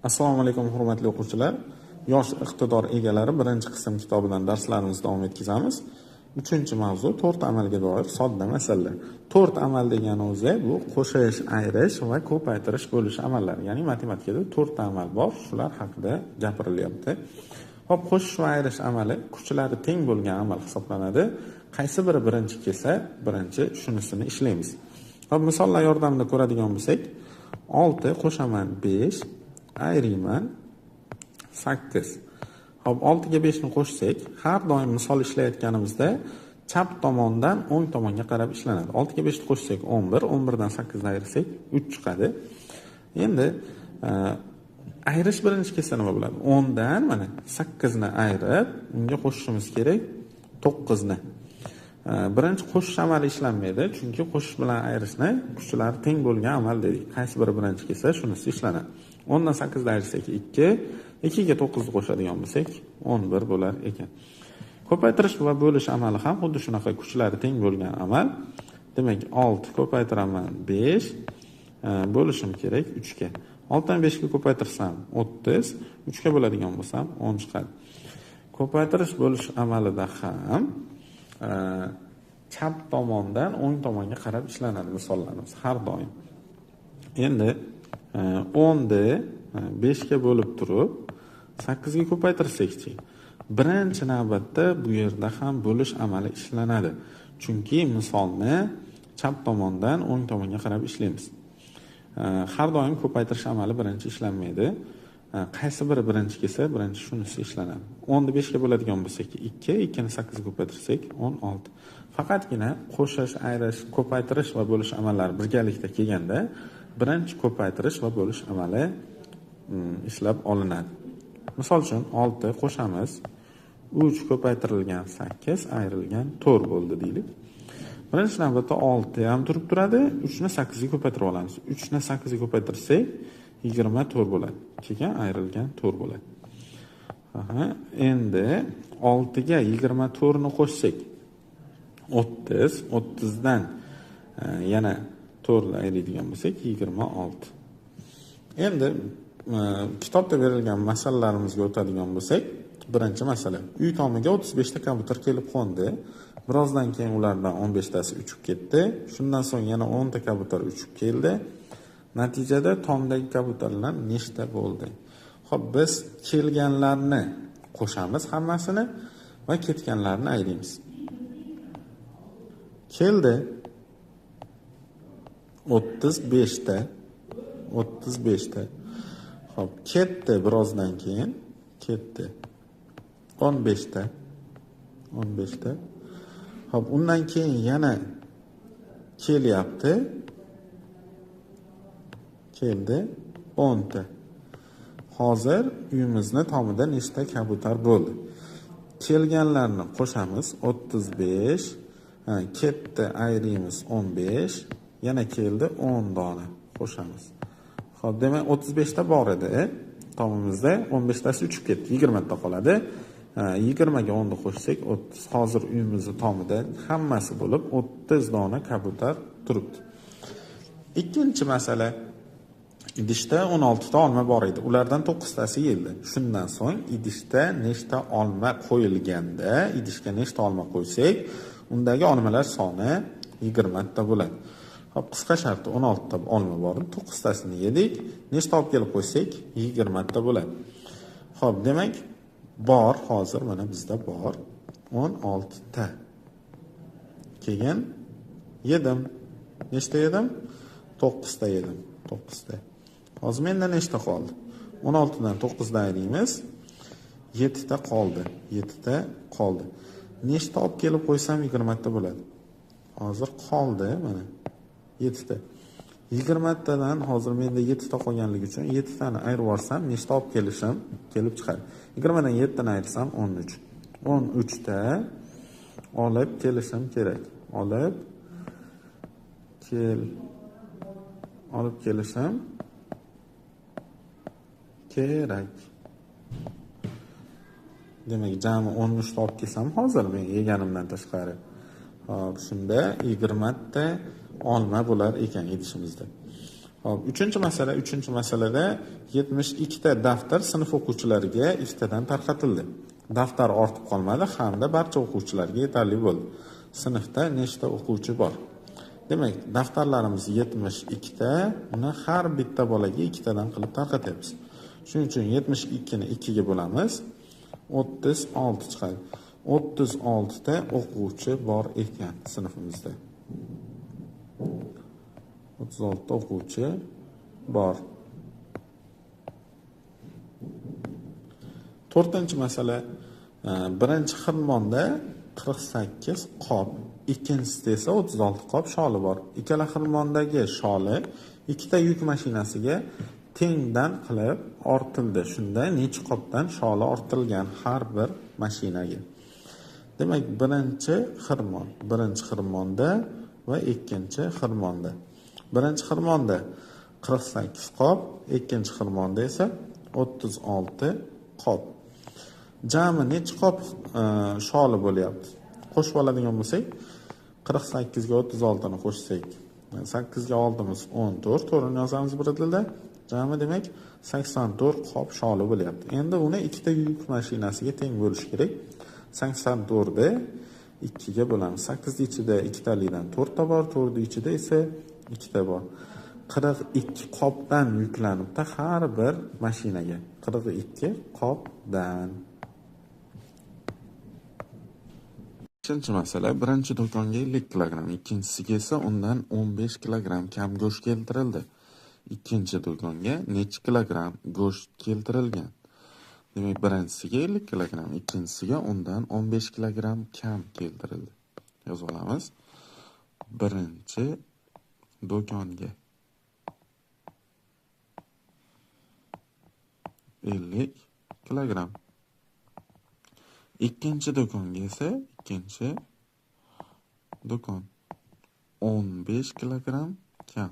Assalomu alaykum, hurmatli o'quvchilar. Yosh iqtidor egalari birinchi qism kitobidan darslarimizni davom etkazamiz. Uchinchi mavzu to'rt amalga doir sodda masalalar. To'rt amal degani o'zi bu qo'shish, ayirish va ko'paytirish, bo'lish amallari. Ya'ni matematikada to'rtta amal bor, shular haqida gapirilyapti. Xo'p, qo'shish va ayirish amali kuchlari teng bo'lgan amal hisoblanadi. Qaysi biri birinchi kelsa, birinchi shunisini ishlaymiz. Xo'p, misollar yordamida ko'radigan bo'lsak, 6 qo'shaman 5, ayiriyman 8. Xo'p, 6 ga 5 ni qo'shsak, har doim misol ishlayotganimizda chap tomondan o'ng tomonga qarab ishlanadi. 6 ga 5 ni qo'shsak 11, 11 dan 8 ni ayirsak 3 chiqadi. Endi ayirish birinchi kelsa nima bo'ladi? 10 dan mana 8 ni ayirib, unga qo'shishimiz kerak 9 ni. Birinchi qo'shish amali ishlanmaydi, chunki qo'shish bilan ayirishni kuchlari teng bo'lgan amal dedik. Qaysi biri birinchi kelsa, shunisi ishlanadi. 10 dan 8 ni ayirsak 2, 2 ga 9 ni qo'shadigan bo'lsak 11 bo'lar ekan. Ko'paytirish va bo'lish amali ham xuddi shunaqa kuchlari teng bo'lgan amal. Demak, 6 ko'paytiraman 5, bo'lishim kerak 3 ga. 6 dan 5 ga ko'paytirsam 30, 3 ga bo'ladigan bo'lsam 10 chiqadi. Ko'paytirish bo'lish amalida ham chap tomondan o'ng tomonga qarab ishlanadi misollarimiz har doim. Endi 10 ni 5 ga bo'lib turib 8 ga ko'paytirsakchi, birinchi navbatda bu yerda ham bo'lish amali ishlanadi. Chunki misolni chap tomondan o'ng tomonga qarab ishlaymiz. Har doim ko'paytirish amali birinchi ishlanmaydi. Qaysi biri birinchi kelsa, birinchi shunisi ishlanadi. 10 ni 5 ga bo'ladigan bo'lsak 2, 2 ni 8 ga ko'paytirsak 16. Faqatgina qo'shish, ayirish, ko'paytirish va bo'lish amallari birgalikda kelganda birinchi ko'paytirish va bo'lish amali ishlab olinadi. Misol uchun 6 qo'shamiz, 3 ko'paytirilgan 8 ayrilgan 4 bo'ldi deylik. Birinchi navbatda 6 ham turib turadi, 3 ni 8 ga ko'paytirib olamiz. 3 ni 8 ga ko'paytirsak 24 bo'ladi. Keyin ayrilgan 4 bo'ladi. Aha, endi 6 ga 24 ni qo'shsak 30, 30 dan yana 4 ni ayiradigan bo'lsak 26. Endi kitobda berilgan masalalarimizga o'tadigan bo'lsak, birinchi masala. Uy tomiga 35 ta kabutar kelib qo'ndi. Birozdan keyin ulardan 15 tasi uchib ketdi. Shundan so'ng yana 10 ta kabutar uchib keldi. Natijada tomdagi kabutarlar nechta bo'ldi? Xo'p, biz kelganlarni qo'shamiz hammasini va ketganlarni ayiramiz. Keldi 35 ta, 35 ta. Xo'p, ketdi birozdan keyin, ketdi 15 ta, 15 ta. Xo'p, undan keyin yana kelyapti. Keldi 10 ta. Hozir uyimizni tomida nechta kabutar bo'ldi? Kelganlarni qo'shamiz 35, ketdi ayirimiz 15, yana keldi 10 dona qo'shamiz. Xo'p, demak 35 ta bor edi tomimizda, 15 tasi uchib ketdi, 20 ta qoladi. 20 ga 10 ni qo'shsak 30. Hozir uyimizni tomida hammasi bo'lib 30 dona kabutar turibdi. Ikkinchi masala. Idishda 16 ta olma bor edi. Ulardan 9 tasi yeyildi. Shundan so'ng idishda nechta olma qo'yilganda, idishga nechta olma qo'ysak, undagi olmalar soni 20 ta bo'ladi. Xo'p, qisqa sharti 16 ta olma bor edi, 9 tasini yedik. Nechta olib kelib qo'ysak 20 ta bo'ladi. Xo'p, demak, bor hozir mana bizda bor 16 ta. Keyin yedim. Nechta yedim? 9 ta yedim. 9 ta. Hozir menda nechta qoldi? 16 dan 9 dan ayiramiz. 7 ta qoldi. 7 ta qoldi. Nechta olib kelib qo'ysam 20 ta bo'ladi. Hozir qoldi mana 7 ta. 20 tadan hozir menda 7 ta qolganligi uchun 7 tani ayirib yuborsam nechta olib kelishim kelib chiqadi. 20 dan 7 tani ayirsam 13. 13 ta olib kelishim kerak. Olib kelishim kerak. Demak, jami 13 ta olib kelsam hozir men yeganimdan tashqari. Hop, shunda 20 ta olma bo'lar ekan idishimizda. Hop, uchinchi masala, uchinchi masalada 72 ta daftar sinf o'quvchilariga ikkitadan tarqatildi. Daftar ortib qolmadi hamda barcha o'quvchilarga yetarli bo'ldi. Sinfda nechta o'quvchi bor? Demak, daftarlarimiz 72 ta, uni har bitta bolaga ikkitadan qilib tarqatyapmiz. Shuning uchun 72 ni 2 ga bo'lamiz. 36 chiqadi. 36 ta o'quvchi bor ekan sinfimizda. 36 ta o'quvchi bor. To'rtinchi masala, birinchi xirmonda 48 qop, ikkinchisida esa 36 qop sholi bor. Ikkala xirmondagi sholi ikkita yuk mashinasiga tengdan qilib ortildi. Shunda necha qopdan sholi ortilgan har bir mashinaga? Demak, birinchi xirmon, birinchi xirmonda va ikkinchi xirmonda. Birinchi xirmonda 48 qop, ikkinchi xirmonda esa 36 qop. Jami necha qop sholi bo'lyapti? Qo'shib oladigan bo'lsak, 48 ga 36 ni qo'shsak, 8 ga 6 14, to'g'rini yozamiz bir tilda. Jami demak 84 qop sholi bo'lyapti. Endi uni ikkita yuk mashinasiga teng bo'lish kerak. 84 ni 2 ga bo'lamiz. 8 ning ichida ikkitalidan 4 ta bor, 4 ning ichida esa 2 ta bor. 42 qopdan yuklanibdi har bir mashinaga. 42 qopdan. Beshinchi masala, birinchi do'konga 50 kilogramm, ikkinchisiga esa undan 15 kilogramm kam go'sht keltirildi. Ikkinchi do'konga necha kilogramm go'sht keltirilgan? Demak, birinchisiga 50 kilogramm, ikkinchisiga undan 15 kilogramm kam keltirildi. Yozib olamiz. Birinchi do'konga 50 kilogramm. Ikkinchi do'konga esa ikkinchi do'kon 15 kilogramm kam.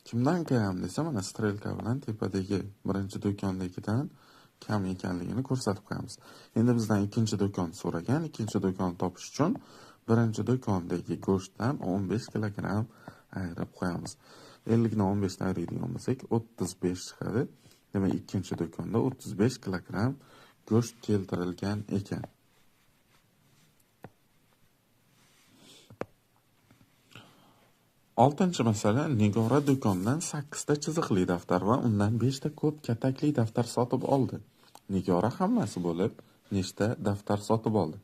Kimdan kam desa, mana strelka bilan tepadagi birinchi do'kondagidan kam ekanligini ko'rsatib qo'yamiz. Endi bizdan ikkinchi do'kon so'ragan. Ikkinchi do'konni topish uchun birinchi do'kondagi go'shtdan 15 kilogramm ayirib qo'yamiz. 50 dan 15 ni ayiradigan bo'lsak, 35 chiqadi. Demak, ikkinchi do'konda 35 kilogramm go'sht keltirilgan ekan. Oltinchi masala, Nigora do'kondan 8 ta chiziqli daftar va undan 5 ta ko'p katakli daftar sotib oldi. Nigora hammasi bo'lib nechta daftar sotib oldi?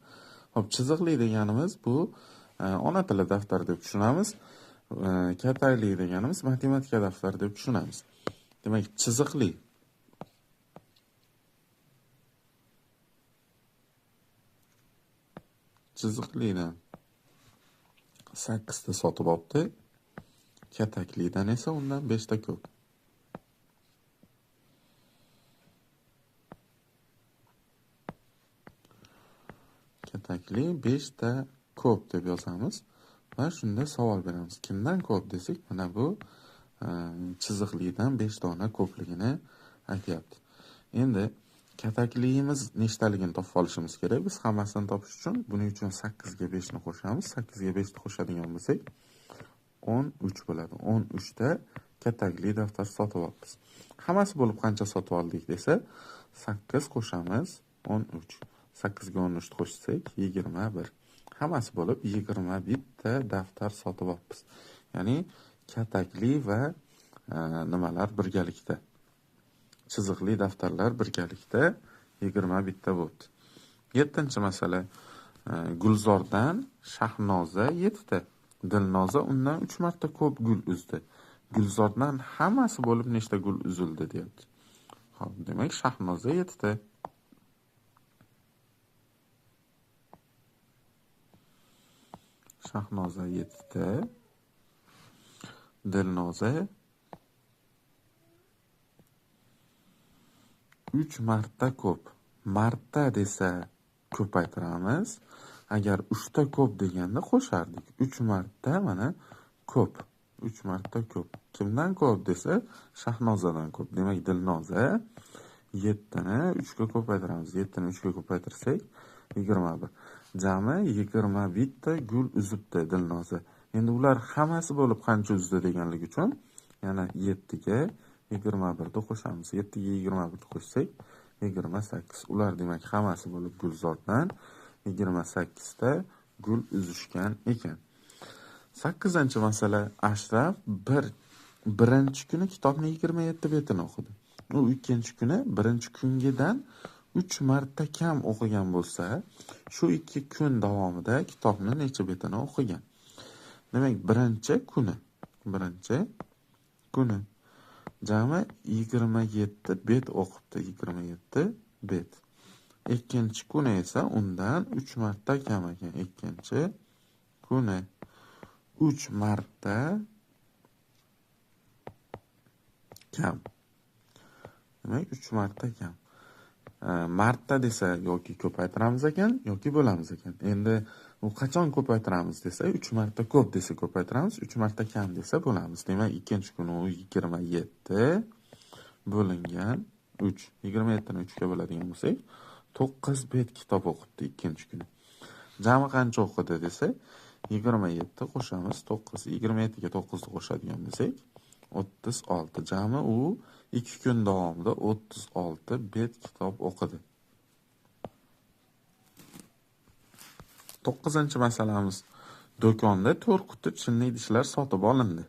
Xo'p, chiziqli deganimiz bu ona tili daftari deb tushunamiz. Katakli deganimiz matematika daftari deb tushunamiz. Demak, chiziqli chiziqlidan 8 ta sotib olibdi. Kataklidan esa undan 5 ta ko'p. Katakli 5 ta ko'p deb yozamiz va shunda savol beramiz. Kimdan ko'p desak, mana bu chiziqlidan 5 dona ko'pligini aytyapti. Endi kataklimiz nechtaligini topib olishimiz kerak. Biz hammasini topish uchun buning uchun 8 ga 5 ni qo'shamiz. 8 ga 5 ni qo'shadigan bo'lsak 13 bo'ladi. 13 ta katakli daftar sotib olamiz. Hammasi bo'lib qancha sotib oldik desa, 8 qo'shamiz 13. 8 ga 13 qo'shsak 21. Hammasi bo'lib 21 ta daftar sotib olamiz. Ya'ni katakli va nimalar birgalikda, chiziqli daftarlar birgalikda 21 ta bo'ldi. 7-masala, Gulzordan Shahnoza 7 ta, Dilnoza undan 3 marta ko'p gul uzdi. Gulzordan hammasi bo'lib nechta gul uzildi deyapti. Xo'p, demak Shahnoza 7 ta. Shahnoza 7 ta. Dilnoza 3 marta ko'p. Marta desa ko'paytiramiz. Agar 3 ta ko'p deganda qo'shardik. 3 marta mana ko'p. 3 marta ko'p. Kimdan ko'p desa Shahnozadan ko'p. Demak, Dilnoza 7 ni 3 ga ko'paytiramiz. 7 ni 3 ga ko'paytirsak 21. Jami 21 ta gul uzibdi Dilnoza. Endi ular hammasi bo'lib qancha uzdi deganligi uchun yana 7 ga 21 ni qo'shamiz. 7 ga 21 ni qo'shsak 28. Ular demak hammasi bo'lib gulzordan 28 ta gul uzishgan ekan. 8-masala. Ashraf birinchi kuni kitobni 27 betini o'qidi. U ikkinchi kuni birinchi kungidan 3 marta kam o'qigan bo'lsa, shu 2 kun davomida kitobni necha betini o'qigan? Demak, birinchi kuni jami 27 bet o'qibdi, 27 bet. Ikkinchi kuni esa undan 3 marta kam ekan. Ikkinchi kuni 3 marta kam. Demak, 3 marta kam. Marta desa yoki ko'paytiramiz ekan, yoki bo'lamiz ekan. Endi u qachon ko'paytiramiz desa, 3 marta ko'p desa ko'paytiramiz, 3 marta kam desa bo'lamiz. Demak, ikkinchi kuni u 27 bo'lingan 3. 27 ni 3 ga bo'ladigan bo'lsak, 9 bet kitob o'qibdi ikkinchi kuni. Jami qancha o'qidi desa, 27 qo'shamiz 9. 27 ga 9 ni qo'shadigan bo'lsak, 36. Jami u 2 kun davomida 36 bet kitob o'qidi. 9-masalamiz. Do'konda 4 quti chinni idishlar sotib olindi.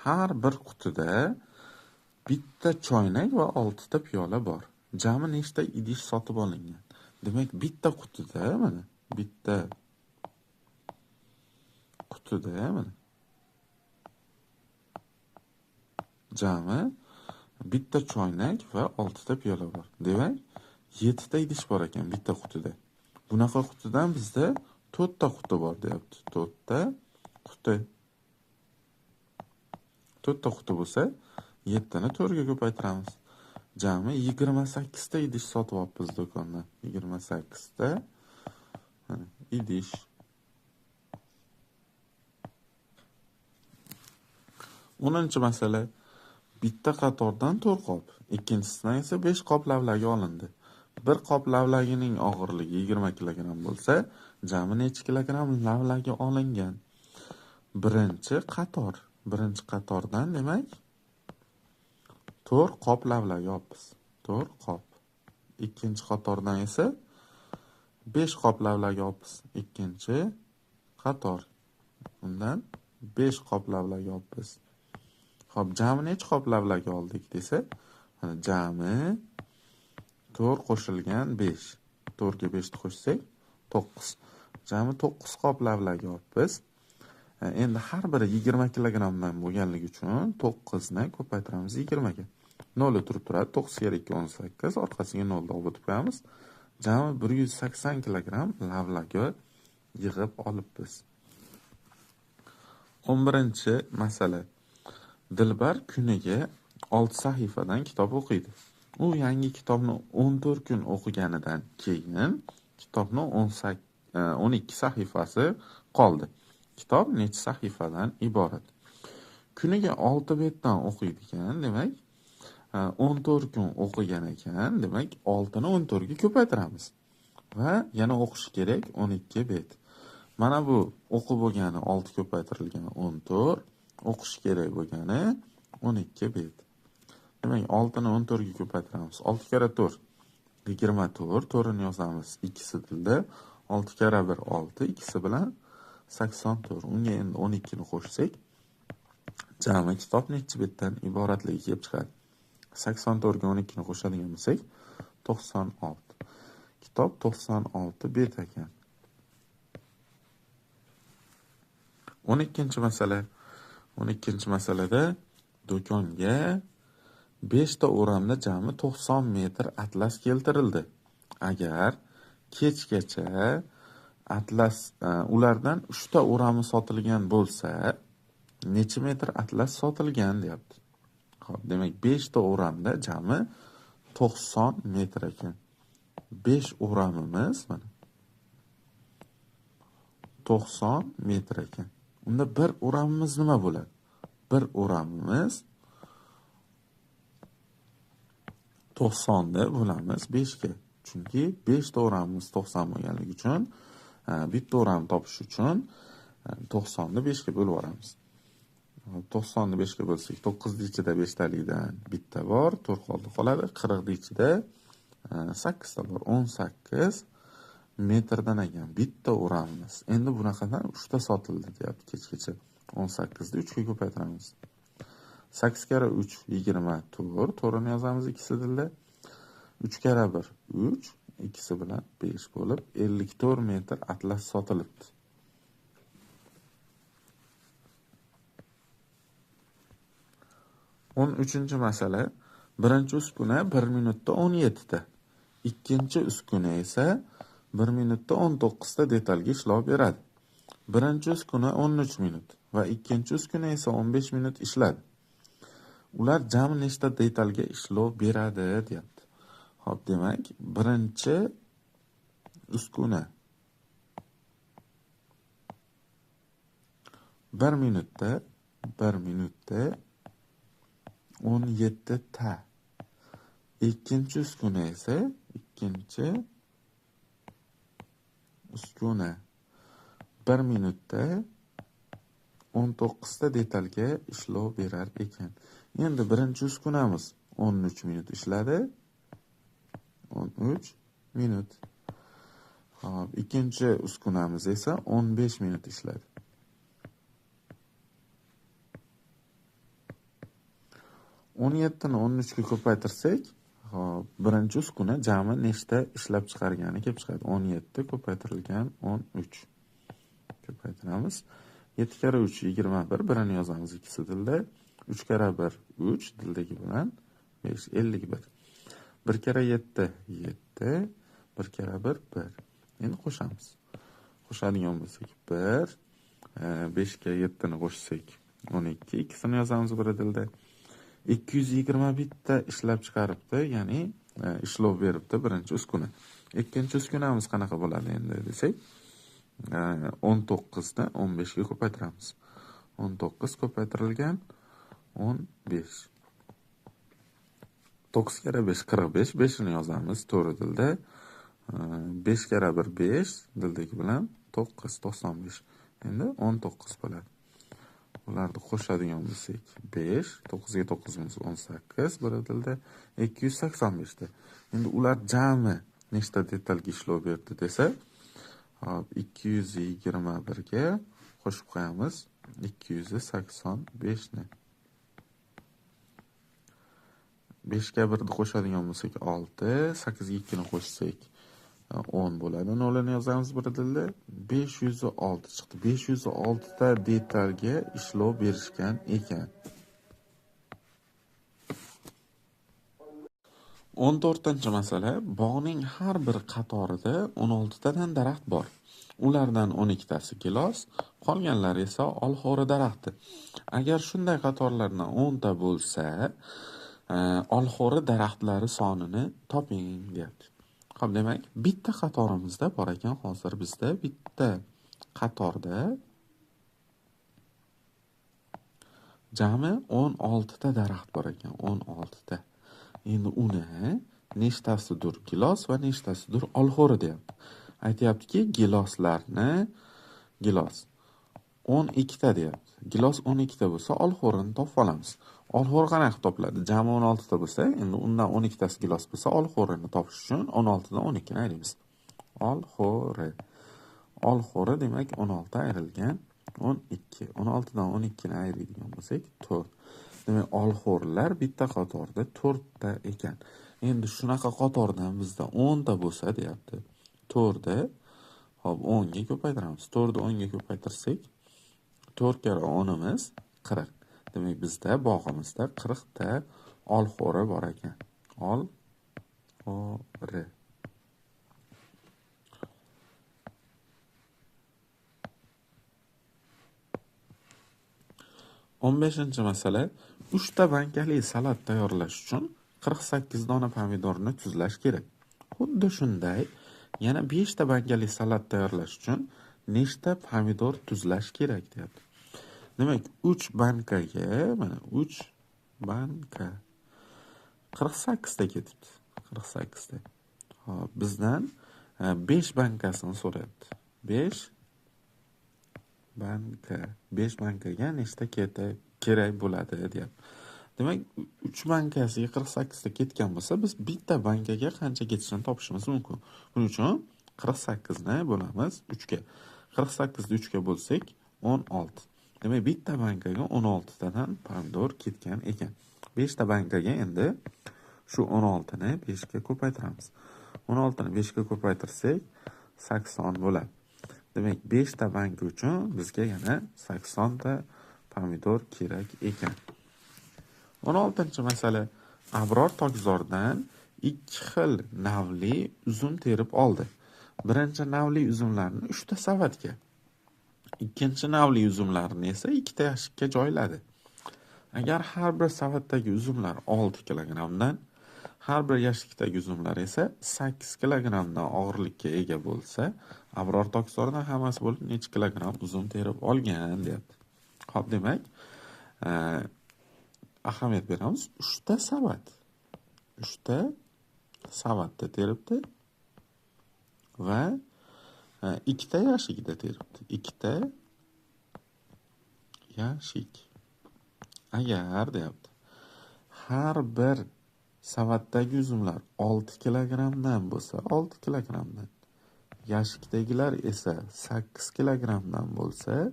Har bir qutida bitta choynak va 6 ta piyola bor. Jami nechta idish sotib olingan? Demak, bitta qutida mana, bitta qutida mana jami bitta choynak va 6 ta piyola bor. Demak, 7 ta idish bor ekan bitta qutida. Bunaqa qutidan bizda 4 ta quti bor deyapti. 4 ta quti. 4 ta quti bo'lsa, 7 ni 4 ga ko'paytiramiz. Jami 28 ta idish sotib olibmiz do'kondan. 28 ta idish. 10-masala. Bitta qatordan 4 qop, ikkinchisidan esa 5 qop lavlagi olindi. Bir qop lavlagining og'irligi 20 kilogramm bo'lsa, jami necha kilogramm lavlagi olingan? Birinchi qatordan demak 4 qop lavlagi olibmiz. 4 qop. Ikkinchi qatordan esa 5 qop lavlagi olibmiz. Ikkinchi qator. Undan 5 qop lavlagi olibmiz. Xo'p, jami necha qop lavlagi oldik desa, mana jami 4 qo'shilgan 5. 4 ga 5 ni qo'shsak 9. Jami 9 qop lavlagi olibmiz. Endi har biri 20 kilogrammdan bo'lganligi uchun 9 ni ko'paytiramiz 20 ga. 0 turib turadi. 9 kere 2 18, orqasiga 0 ni olib o'tib qo'yamiz. Jami 180 kilogramm lavlagi yig'ib olibmiz. 11-masala. Dilbar kuniga 6 sahifadan kitob o'qiydi. U yangi kitobni 14 kun o'qiganidan keyin kitobni 12 sahifasi qoldi. Kitob necha sahifadan iborat? Kuniga 6 betdan o'qiydi ekan, demak 14 kun o'qigan ekan, demak 6 ni 14 ga ko'paytiramiz. Va yana o'qish kerak 12 bet. Mana bu o'qib bo'lgani 6 ko'paytirilgan 14, o'qish kerak bo'lgani 12 bet. Demak, 6 ni 14 ga ko'paytiramiz. 6 karra 4 24, 4 ni yozamiz ikkisi tilda. 6 karra 1 6, ikkisi bilan 84. Unga endi 12 ni qo'shsak, jami kitob necha betdan iboratligi kelib chiqadi. 84 ga 12 ni qo'shadigan bo'lsak, 96. Kitob 96 bet ekan. 12-masala. 12-masalada do'konga 5 ta o'ramda jami 90 metr atlas keltirildi. Agar kechgacha atlas ulardan 3 ta o'rami sotilgan bo'lsa, necha metr atlas sotilgan deyapti. Xo'p, demak 5 ta o'ramda jami 90 metr ekan. 5 o'ramimiz mana 90 metr ekan. Unda bir o'ramimiz nima bo'ladi? Bir o'ramimiz 90 ni bo'lamiz 5 ga. Chunki 5 ta o'ramimiz 90 bo'lganligi uchun bitta o'ramni topish uchun 90 ni 5 ga bo'lib yuboramiz. 90 ni 5 ga bo'lsak, 9 ning ichida 5 talikdan bitta bor, 4 qoldi qoladi. 40 ning ichida 8 ta bor, 18 metrdan ekan bitta o'ramimiz. Endi bunaqadan 3 ta sotildi deyapti kechgacha. 18 ni 3 ga ko'paytiramiz. 8 karra 3 24, to'rini yozamiz ikkisi dilda. 3 karra 1 3, ikkisi bilan 5 bo'lib 54 metr atlas sotilibdi. O'n uchinchi masala. Birinchi uskuna 1 minutda 17 ta, ikkinchi uskuna esa 1 minutda 19 ta detalga ishlov beradi. Birinchi uskuna 13 minut va ikkinchi uskuna esa 15 minut ishladi. Ular jami nechta detalga ishlov beradi deyapti. Xo'p, demak, birinchi uskuna 1 minutda 17 ta. Ikkinchi uskuna esa 1 minutda 19 ta detalga ishlov berar ekan. Endi birinchi uskunamiz 13 minut ishladi. 13 minut. Xo'p, ikkinchi uskunamiz esa 15 minut ishladi. 17 ni 13 ga ko'paytirsak, xo'p, birinchi uskuna jami nechta ishlab chiqargani kelib chiqadi. 17 ko'paytirilgan 13. Ko'paytiramiz. 7 karra 3 21, birini yozamiz ikkisi dilda. 3 karra 1 3, dildagi bilan 5 51. 1 karra 7 7, 1 karra 1 1. Endi qo'shamiz. Qo'shadigan bo'lsak 1, 5 ga 7 ni qo'shsak 12, ikkisini yozamiz bir dilda. 221 ta ishlab chiqaribdi, ya'ni ishlov beribdi birinchi uskuna. Ikkinchi uskunamiz qanaqa bo'ladi endi desak, 19 ni 15 ga ko'paytiramiz. 19 ko'paytirilgan 15. 9 karra 5 45, 5 ni yozamiz to'g'ri dilda. 5 karra 1 5, dildagi bilan 9 95. Endi 19 bo'ladi. Ularni qo'shadigan bo'lsak 5, 9 ga 9 18, bir dilda 285 ta. Endi ular jami nechta detalga ishlov berdi desa, hop, 221 ga qo'shib qo'yamiz 285 ni. 5 ga 1 ni qo'shadigan bo'lsak 6, 8 ga 2 ni qo'shsak 10 bo'ladi. 0 ni yozamiz bir dilda. 506 chiqdi. 506 ta detalga ishlov berishgan ekan. 14-masala. Bog'ning har bir qatorida 16 tadan daraxt bor. Ulardan 12 tasi gilos, qolganlari esa olxo'ri daraxti. Agar shunday qatorlardan 10 ta bo'lsa, olxo'ri daraxtlari sonini toping deyapti. Xo'p, demak, bitta qatorimizda bor ekan hozir bizda bitta qatorda jami 16 ta daraxt bor ekan, 16 ta. Endi uni nechtasidir gilos va nechtasidir olxo'ri deyapti. Aytyaptiki, giloslarni gilos 12 ta deyapti. Gilos 12 ta bo'lsa, olxo'rini topib olamiz. Olxo'ri qanaqa topiladi? Jami 16 ta bo'lsa, endi undan 12 tasi gilos bo'lsa, olxo'rini topish uchun 16 dan 12 ni ayiramiz. Olxo'ri. Olxo'ri demak 16 ayrilgan 12. 16 dan 12 ni ayiradigan bo'lsak 4. Demak, olxo'rilar bitta qatorda 4 ta ekan. Endi shunaqa qatordan bizda 10 ta bo'lsa deyapti. 4 da hop 10 ga ko'paytiramiz. 4 ni 10 ga ko'paytirsak 4 karra 10imiz 40. Demak, bizda bog'imizda 40 ta olxo'ri bor ekan. Olxo'ri. 15-masala. 3 ta bankali salat tayyorlash uchun 48 dona pomidorni tuzlash kerak. Xuddi shunday yana 5 ta bankali salat tayyorlash uchun nechta pomidor tuzlash kerak deyapti. Demak, 3 bankaga, mana 3 banka 48 ta ketibdi. 48 ta. Hop, bizdan 5 bankasini so'rayapti. 5 banka. 5 bankaga nechta kerak bo'ladi deyapti. Demak, 3 bankasiga 48 ta ketgan bo'lsa, biz bitta bankaga qancha ketishini topishimiz mumkin. Buning uchun 48 ni bo'lamiz 3 ga. 48 ni 3 ga bo'lsak 16. Demak, bitta bankaga 16 tadan pomidor ketgan ekan. 5 ta bankaga endi shu 16 ni 5 ga ko'paytiramiz. 16 ni 5 ga ko'paytirsak 80 bo'ladi. Demak, 5 ta banka uchun bizga yana 80 ta pomidor kerak ekan. 16-masala. Abror tokzordan 2 xil navli uzum terib oldi. Birinchi navli uzumlarni 3 ta savatga, ikkinchi navli uzumlarni esa 2 ta yashikka joyladi. Agar har bir savatdagi uzumlar 6 kilogrammdan, har bir yashikdagi uzumlar esa 8 kilogrammdan og'irlikka ega bo'lsa, Abror tokzordan hammasi bo'lib necha kilogramm uzum terib olgan deyapti. Xo'p, demak, ahamiyat beramiz. 3 ta savat. 3 ta savatda teribdi va 2 ta yashikda teribdi. 2 ta yashik. Agar deyapti, har bir savatdagi uzumlar 6 kilogrammdan bo'lsa, 6 kilogrammdan, yashikdagilar esa 8 kilogrammdan bo'lsa,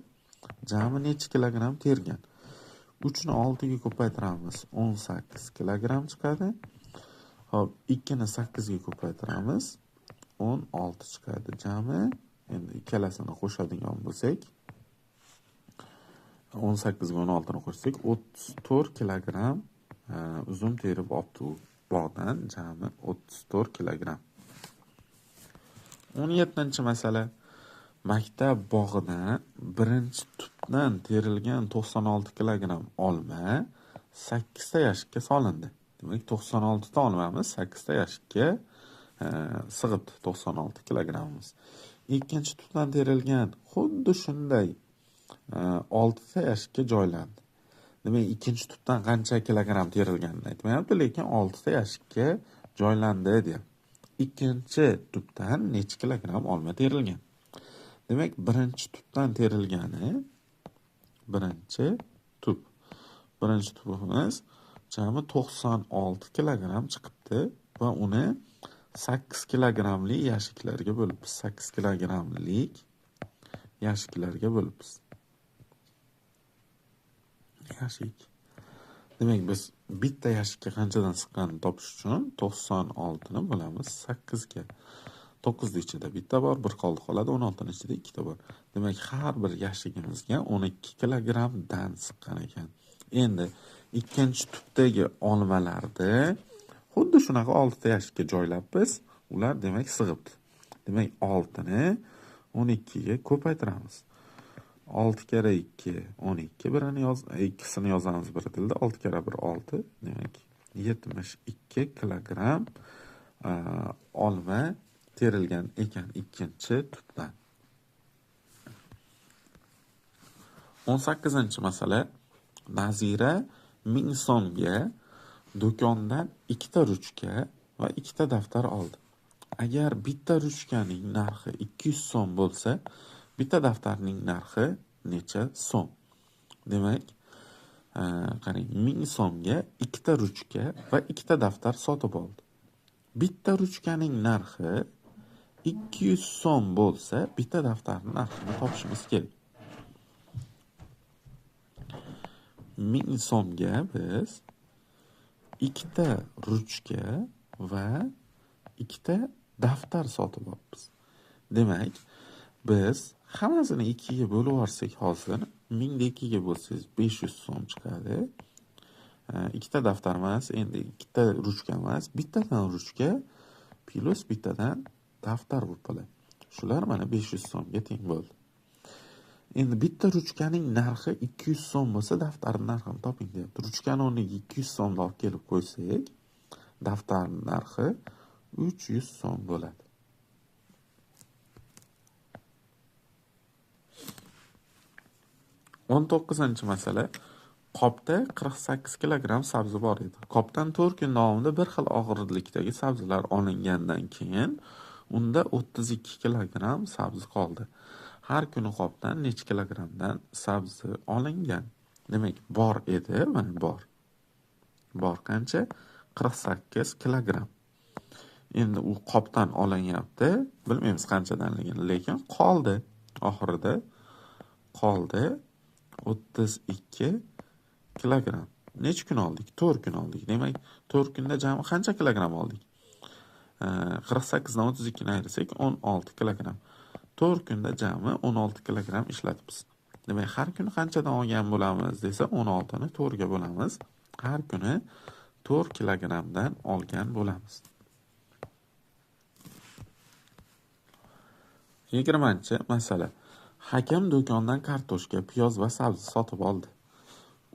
jami necha kilogramm tergan? 3 ni 6 ga ko'paytiramiz, 18 kilogramm chiqadi. Xo'p, 2 ni 8 ga ko'paytiramiz, 16 chiqadi. Jami endi ikkalasini qo'shadigan bo'lsak, 18 ga 16 ni qo'shsak, 34 kilogramm uzum terib olibdi u bog'dan, jami 34 kilogramm. 17-masala. Maktab bog'idan birinchi tupdan terilgan 96 kilogramm olma 8 ta yashikka solindi. Demak, 96 ta olmamiz 8 ta yashikka sig'ibdi, 96 kilogrammimiz. Ikkinchi tupdan terilgan xuddi shunday 6 ta yashikka joylandi. Demak, ikkinchi tupdan qancha kilogramm terilganini aytmayapti, lekin 6 ta yashikka joylandi deyapti. Ikkinchi tupdan necha kilogramm olma terilgan? Demak, birinchi tupdan terilgani birinchi tup. Birinchi tupimiz jami 96 kilogramm chiqibdi va uni 8 kilogrammli yashiklarga bo'libmiz. 8 kilogrammlik yashiklarga bo'libmiz. Yashik. Demak, biz bitta yashikka qanchadan siqqanini topish uchun 96 ni bo'lamiz 8 ga. 9 ichida bitta bor, bir qoldi qoladi, 16 ichida ikkita bor. Demak, har bir yashigimizga 12 kilogrammdan siqqan ekan. Endi ikkinchi tupdagi olmalarni xuddi shunaqa 6 ta yashikka joylabmiz. Ular demak sig'ibdi. Demak, 6 ni 12 ga ko'paytiramiz. 6 kara 2 12, birini yoz, ikkisini yozamiz bir tilda. 6 kara 1 6, demak 72 kilogramm olma terilgan ekan ikkinchi tupdan. 18-masala. Nazira 1000 so'mga do'kondan 2 ta ruchka va 2 ta daftar oldi. Agar bitta ruchkaning narxi 200 so'm bo'lsa, bitta daftarning narxi necha so'm? Demak, qarang, 1000 so'mga 2 ta ruchka va 2 ta daftar sotib oldi. Bitta ruchkaning narxi 200 so'm bo'lsa, bitta daftarning narxini topishimiz kerak. 1000 so'mga biz 2 ta ruchka va 2 ta daftar sotib olibmiz. Demak, biz hammasini 2 ga bo'lib yuborsak hozir 1000 ni 2 ga bo'lsangiz 500 so'm chiqadi. 2 ta daftar emas, endi 2 ta ruchka emas, bittadan ruchka plus bittadan daftar bo'lib qoladi. Shular mana 500 so'mga teng bo'ldi. Endi bitta ruchkaning narxi 200 so'm bo'lsa, daftarning narxini toping deyapti. Ruchkani o'rniga 200 so'mni olib kelib qo'ysak, daftarning narxi 300 so'm bo'ladi. 19-masala. Qopda 48 kilogramm sabzi bor edi. Qopdan 4 kun davomida bir xil og'irlikdagi sabzilar olingandan keyin unda 32 kilogramm sabzi qoldi. Har kuni qopdan necha kilogrammdan sabzi olingan? Demak, bor edi, mana bor. Bor qancha? 48 kilogramm. Endi u qopdan olinyapti, bilmaymiz qanchadanligini, lekin qoldi. Oxirida qoldi 32 kilogramm. Necha kun oldik? 4 kun oldik. Demak, 4 kunda jami qancha kilogramm oldik? 48 dan 32 ni ayirsak 16 kilogramm. 4 kunda jami 16 kilogramm ishlatibmiz. Demak, har kuni qanchadan olgan bo'lamiz desa, 16 ni 4 ga bo'lamiz. Har kuni 4 kilogrammdan olgan bo'lamiz. 20-masala. Hakam do'kondan kartoshka, piyoz va sabzi sotib oldi.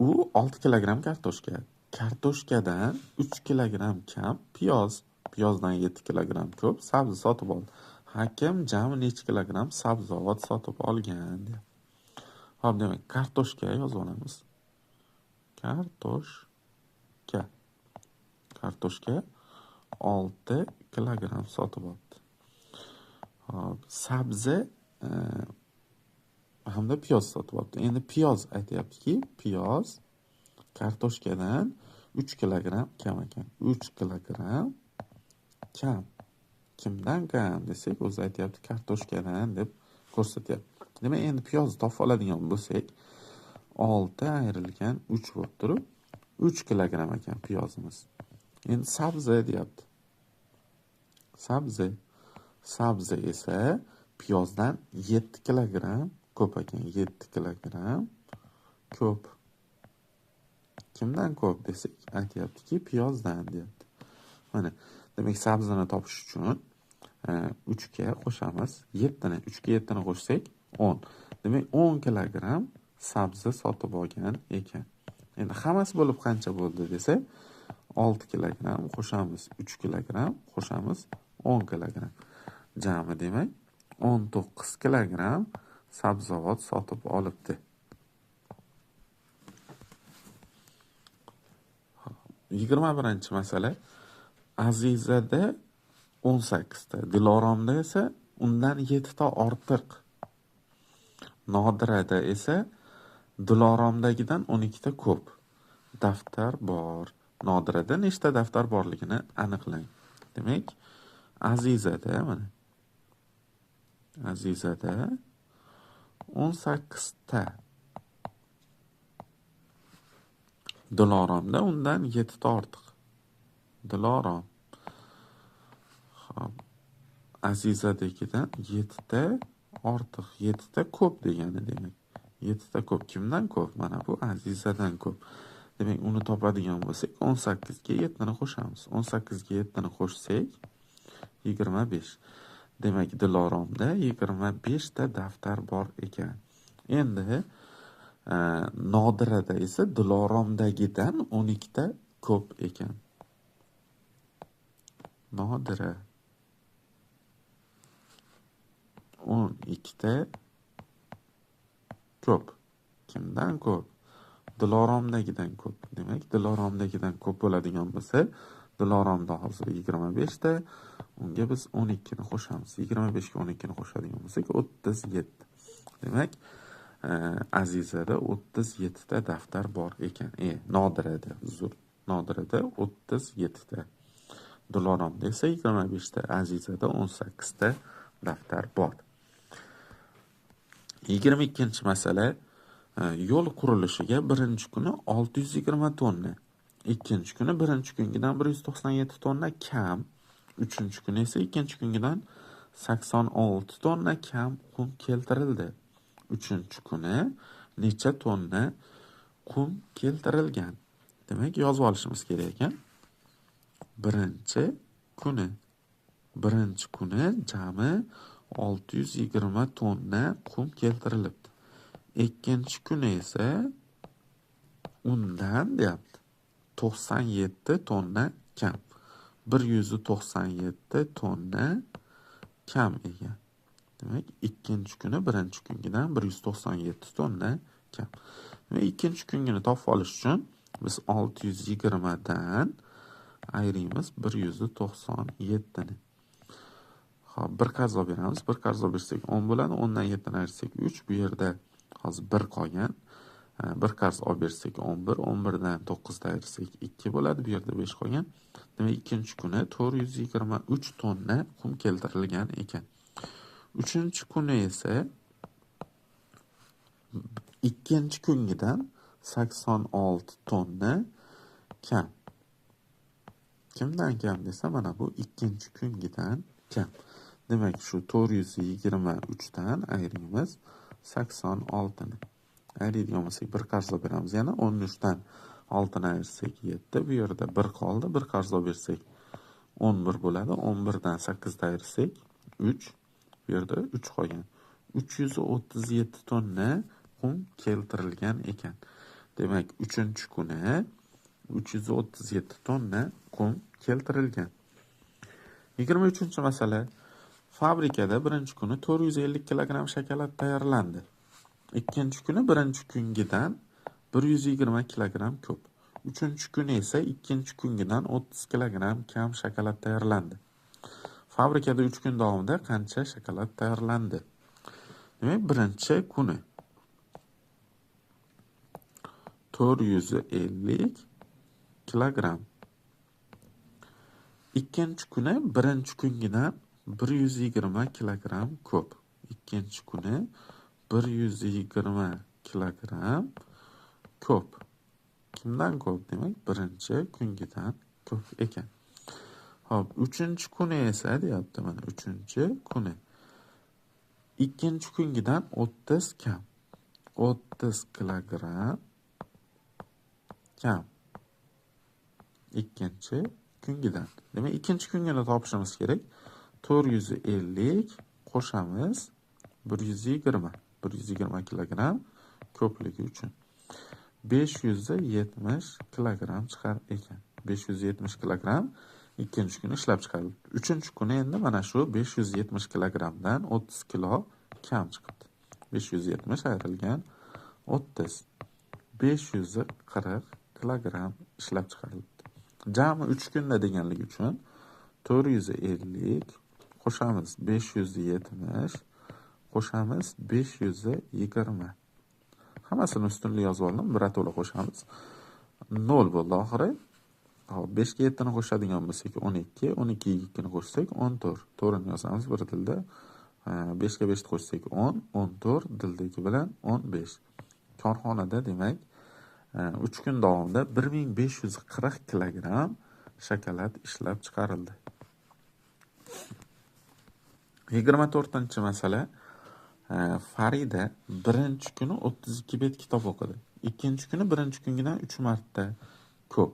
U 6 kilogramm kartoshka, kartoshkadan 3 kilogramm kam piyoz, piyozdan 7 kilogramm ko'p sabzi sotib oldi. Hakam jami necha kilogramm sabzavot sotib olgan deyapti. Xo'p, demak, kartoshka yozib olamiz. Kartoshka. Kartoshka 6 kilogramm sotib oldi. Xo'p, sabzi hamda piyoz sotib oldi. Endi piyoz aytayaptiki, piyoz kartoshkadan 3 kilogramm kam ekan. 3 kilogramm kam. Kimdan kam desak, o'zi aytayapti kartoshkadan deb ko'rsatyapti. Demak, endi piyozni topib oladigan bo'lsak, 6 ayrilgan 3 bo'lib turib, 3 kilogramm ekan piyozimiz. Endi sabzi deyapti. Sabzi. Sabzi esa piyozdan 7 kilogramm ko'p ekan. 7 kilogramm ko'p. Kimdan ko'p desak, aytayaptiki, piyozdan deyapti. Mana, demak, sabzini topish uchun 3 ga qo'shamiz 7 ni. 3 ga 7 ni qo'shsak 10. Demak, 10 kilogramm sabzi sotib olgan ekan. Endi hammasi bo'lib qancha bo'ldi desa, 6 kilogramm qo'shamiz 3 kilogramm qo'shamiz 10 kilogramm. Jami demak 19 kilogramm sabzavot sotib olibdi. 21-masala. Azizada 18 ta, Diloromda esa undan 7 ta ortiq. Nodirada esa Diloromdagidan 12 ta ko'p daftar bor. Nodirada nechta daftar borligini aniqlang. Demak, Azizada mana Azizada 18 ta. Diloromda undan 7 ta ortiq. Dilorom. Xo'p, Azizadagidan 7 ta ortiq, 7 ta ko'p degani demak. 7 ta ko'p kimdan ko'p? Mana bu Azizadan ko'p. Demak, uni topadigan bo'lsak, 18 ga 7 ni qo'shamiz. 18 ga 7 ni qo'shsak 25. Demak, Diloromda 25 ta daftar bor ekan. Endi Nodirada esa Diloromdagidan 12 ta ko'p ekan. Nodira 12 ta ko'p. Kimdan ko'p? Diloromdagidan ko'p. Demak, Diloromdagidan ko'p bo'ladigan bo'lsa, Diloromda hozir 25 ta, unga biz 12 ni qo'shamiz. 25 ga 12 ni qo'shadigan bo'lsak, 37. Demak, Azizada 37 ta daftar bor ekan. Nodirada, uzr. Nodirada 37 ta. Diloromda esa 25 ta, Azizada 18 ta daftar bor. 22-masala. Yo'l qurilishiga birinchi kuni 620 tonna, ikkinchi kuni birinchi kungidan 197 tonna kam, uchinchi kuni esa ikkinchi kungidan 86 tonna kam qum keltirildi. Uchinchi kuni necha tonna qum keltirilgan? Demak, yozib olishimiz kerak ekan. Birinchi kuni jami 620 tonna qum keltirilibdi. Ikkinchi kuni esa undan deyapti 97 tonna kam. 197 tonna kam ekan. Demak, ikkinchi kuni birinchi kungidan 197 tonna kam. Demak, ikkinchi kungini topib olish uchun biz 620 dan ayiramiz 197 ni. Xo'p, bir qarz olib beramiz. Bir qarz olib bersak 10 bo'ladi. 10 dan 7 ni ayirsak 3. Bu yerda hozir 1 qolgan. Bir qarz olib bersak 11, 11 dan 9 ni ayirsak 2 bo'ladi. Bu yerda 5 qolgan. Demak, ikkinchi kuni 423 tonna qum keltirilgan ekan. Uchinchi kuni esa ikkinchi kungidan 86 tonna kam. Kimdan kam desa, mana bu ikkinchi kungidan kam. Demak, shu 423 dan ayiramiz 86 ni. Ayiradigan bo'lsak bir qarz olib beramiz. Yana 13 dan 6 ni ayirsak 7. Bu yerda 1 qoldi. Bir qarz olib bersak 11 bo'ladi. 11 dan 8 ni ayirsak 3. Bu yerda 3 qolgan. 337 tonna qum keltirilgan ekan. Demak, 3-kuni 337 tonna qum keltirilgan. 23-masala. Fabrikada birinchi kuni 450 kilogramm shokolad tayyorlandi. Ikkinchi kuni birinchi kungidan 120 kilogramm ko'p. Uchinchi kuni esa ikkinchi kungidan 30 kilogramm kam shokolad tayyorlandi. Fabrikada 3 kun davomida qancha shokolad tayyorlandi? Demak, birinchi kuni 450 kilogramm. Ikkinchi kuni birinchi kungidan 120 kilogramm ko'p. Ikkinchi kuni 120 kilogramm ko'p. Kimdan ko'p? Demak, birinchi kungidan ko'p ekan. Xo'p, uchinchi kuni esa deyapti, mana uchinchi kuni. Ikkinchi kungidan 30 kam. 30 kilogramm kam. Ikkinchi kungidan. Demak, ikkinchi kungini topishimiz kerak. 450 qo'shamiz 120. 120 kilogramm ko'pligi uchun 570 kilogramm chiqar ekan. 570 kilogramm ikkinchi kuni ishlab chiqarildi. Uchinchi kuni endi mana shu 570 kilogrammdan 30 kilo kam chiqibdi. 570 ayrilgan 30. 540 kilogramm ishlab chiqarildi. Jami 3 kunda deganligi uchun 450 qo'shamiz 570 qo'shamiz 520. Hammasini ustunli yozib oldim, birato'la qo'shamiz. 0 bo'ldi oxiri. Hop, 5 ga 7 ni qo'shadigan bo'lsak 12, 12 ga 2 ni qo'shsak 14. 4 ni yozamiz bir tilda. 5 ga 5 ni qo'shsak 10, 14 dildagi bilan 15. Korxonada demak 3 kun davomida 1540 kilogramm shokolad ishlab chiqarildi. 24-masala. Farida birinchi kuni 32 bet kitob o'qidi. Ikkinchi kuni birinchi kungidan 3 marta ko'p.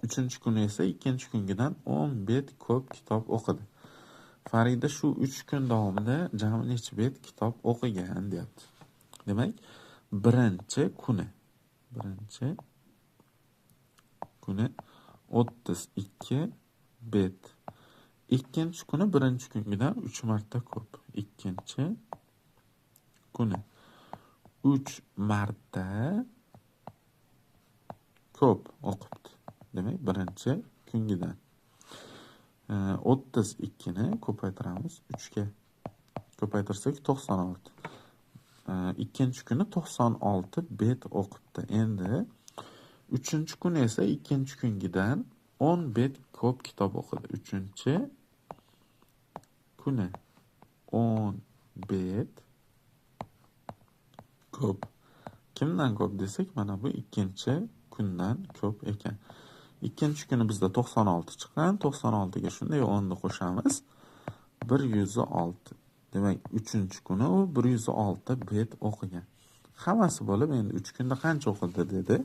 Uchinchi kuni esa ikkinchi kungidan 10 bet ko'p kitob o'qidi. Farida shu 3 kun davomida jami necha bet kitob o'qigan deyapti. Demak, birinchi kuni 32 bet. Ikkinchi kuni birinchi kungidan 3 marta ko'p. Ikkinchi kuni 3 marta ko'p o'qibdi. Demak, birinchi kungidan 32 ni ko'paytiramiz 3 ga. Ko'paytirsak 96. Ikkinchi kuni 96 bet o'qibdi. Endi uchinchi kuni esa ikkinchi kungidan 10 bet ko'p kitob o'qidi. Uchinchi kuni 10 bet ko'p. Kimdan ko'p desak, mana bu ikkinchi kundan ko'p ekan. Ikkinchi kuni bizda 96 chiqqan. 96 ga shunday 10 ni qo'shamiz. 106. Demak, uchinchi kuni u 106 bet o'qigan. Hammasi bo'lib endi 3 kunda qancha o'qidi dedi.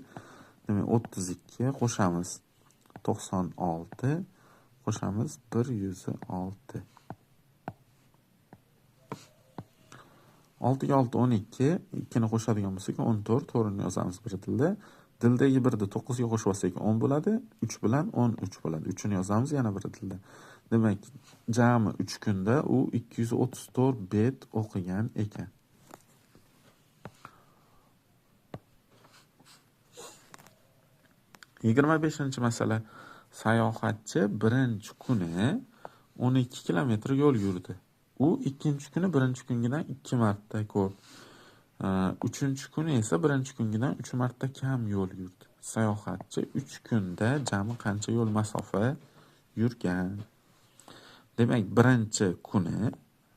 Demak, 32 qo'shamiz 96 qo'shamiz 106. 6 ga 6 12, 2 ni qo'shadigan bo'lsak 14, 4 ni yozamiz bir tilda. Dildagi 1 ni 9 ga qo'shib olsak 10 bo'ladi, 3 bilan 13 bo'ladi. 3 ni yozamiz yana bir tilda. Demak, jami 3 kunda u 234 bet o'qigan ekan. 25-masala. Sayohatchi birinchi kuni 12 kilometr yo'l yurdi. U ikkinchi kuni birinchi kungidan 2 marta ko'p, uchinchi kuni esa birinchi kungidan 3 marta kam yo'l yurdi. Sayohatchi 3 kunda jami qancha yo'l masofa yurgan? Demak, birinchi kuni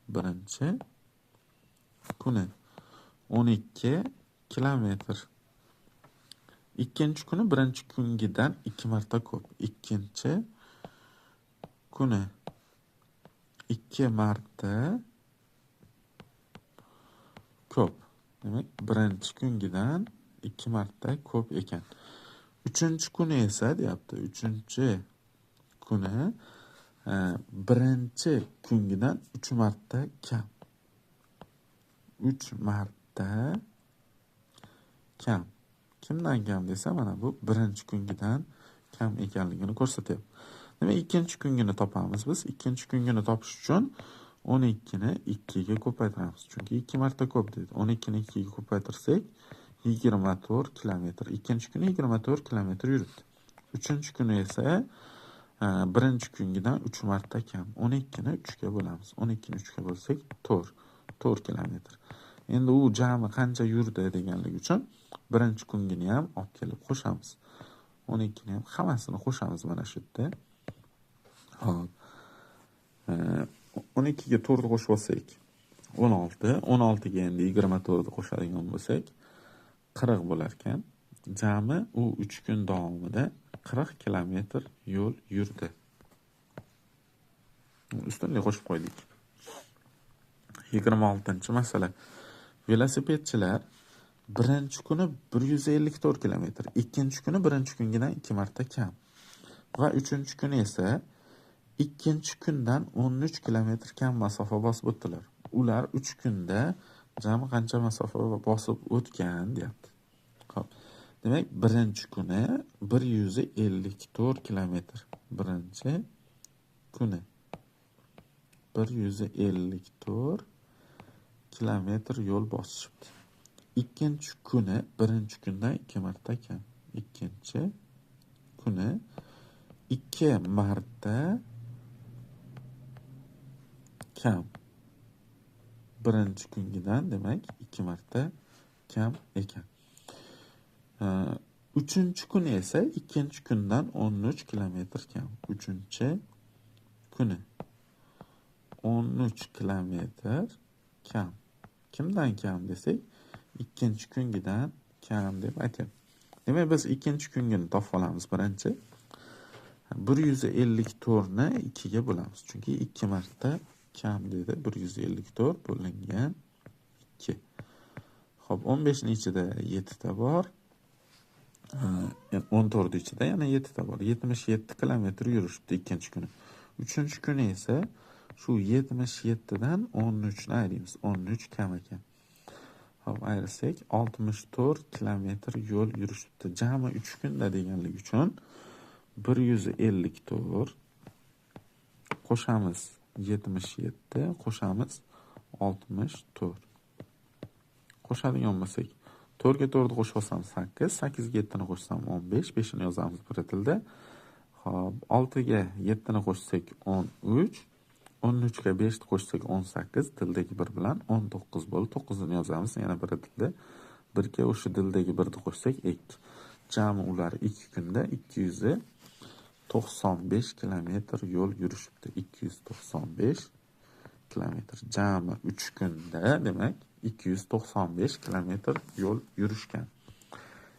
12 kilometr. Ikkinchi kuni birinchi kungidan 2 marta ko'p. Ikkinchi kuni 2 marta ko'p. Demak, birinchi kungidan 2 marta ko'p ekan. Uchinchi kuni esa deyapti. Uchinchi kuni birinchi kungidan 3 marta kam. 3 marta kam. Kimdan kam desa, mana bu birinchi kungidan kam ekanligini ko'rsatyapti. Demak, ikkinchi kungini topamiz biz. Ikkinchi kungini topish uchun 12 ni 2 ga ko'paytiramiz. Chunki 2 marta ko'p dedi. 12 ni 2 ga ko'paytirsak 24 kilometr. Ikkinchi kuni 24 kilometr yuribdi. Uchinchi kuni esa birinchi kungidan 3 marta kam. 12 ni 3 ga bo'lamiz. 12 ni 3 ga bo'lsak 4. 4 kilometr. Endi u jami qancha yurdi deganligi uchun birinchi kungini ham olib kelib qo'shamiz. 12 ni ham hammasini qo'shamiz mana shu yerda. Hop. 12 ga 4 qo'shib olsak 16, 16 ga endi 24 ni qo'shadigan bo'lsak 40 bo'lar ekan. Jami u 3 kun davomida 40 kilometr yo'l yurdi. Ustunlik qo'shib qo'ydik. 26-masala. Velosipedchilar birinchi kuni 154 kilometr, ikkinchi kuni birinchi kungidan 2 marta kam va uchinchi kuni esa ikkinchi kundan 13 kilometr kam masofa bosib o'tdilar. Ular 3 kunda jami qancha masofa bosib o'tgan deyapti. Xo'p. Demak, birinchi kuni 154 kilometr. Birinchi kuni 154 kilometr yo'l bosishibdi. Ikkinchi kuni birinchi kundan 2 marta kam. Ikkinchi kuni 2 marta kam. Birinchi kungidan demak 2 marta kam ekan. Uchinchi kuni esa ikkinchi kundan 13 kilometr kam. Uchinchi kuni 13 kilometr kam. Kimdan kam desak, ikkinchi kungidan kam deb aytyapti. Demak, biz ikkinchi kungini topib olamiz birinchi. 154 ni 2 ga bo'lamiz. Chunki 2 marta kam dedi. 154 bo'lingan 2. Xo'p, 15 ning ichida 7 ta bor. 14 ichida yana 7 ta bor. 77 kilometr yurishibdi ikkinchi kuni. Uchinchi kuni esa shu 77 dan 13 ni ayiramiz. 13 kam ekan. Xo'p, ayirsak 64 kilometr yo'l yurishibdi. Jami 3 kunda deganligi uchun 154 qo'shamiz 77 qo'shamiz 64. Qo'shadigan bo'lsak 4 ga 4 qo'shib olsam 8, 8 ga 7 ni qo'shsam 15, 5 ni yozamiz bir tilda. Xo'p, 6 ga 7 ni qo'shsak 13, 13 ga 5 ni qo'shsak 18, tildagi 1 bilan 19 bo'ldi. 9 ni yozamiz yana bir tilda. 1 ga o'sha dildagi 1 ni qo'shsak 2. Jami ular 2 kunda 295 kilometr yo'l yurishibdi. 295 kilometr. Jami 3 kunda demak 295 kilometr yo'l yurishgan.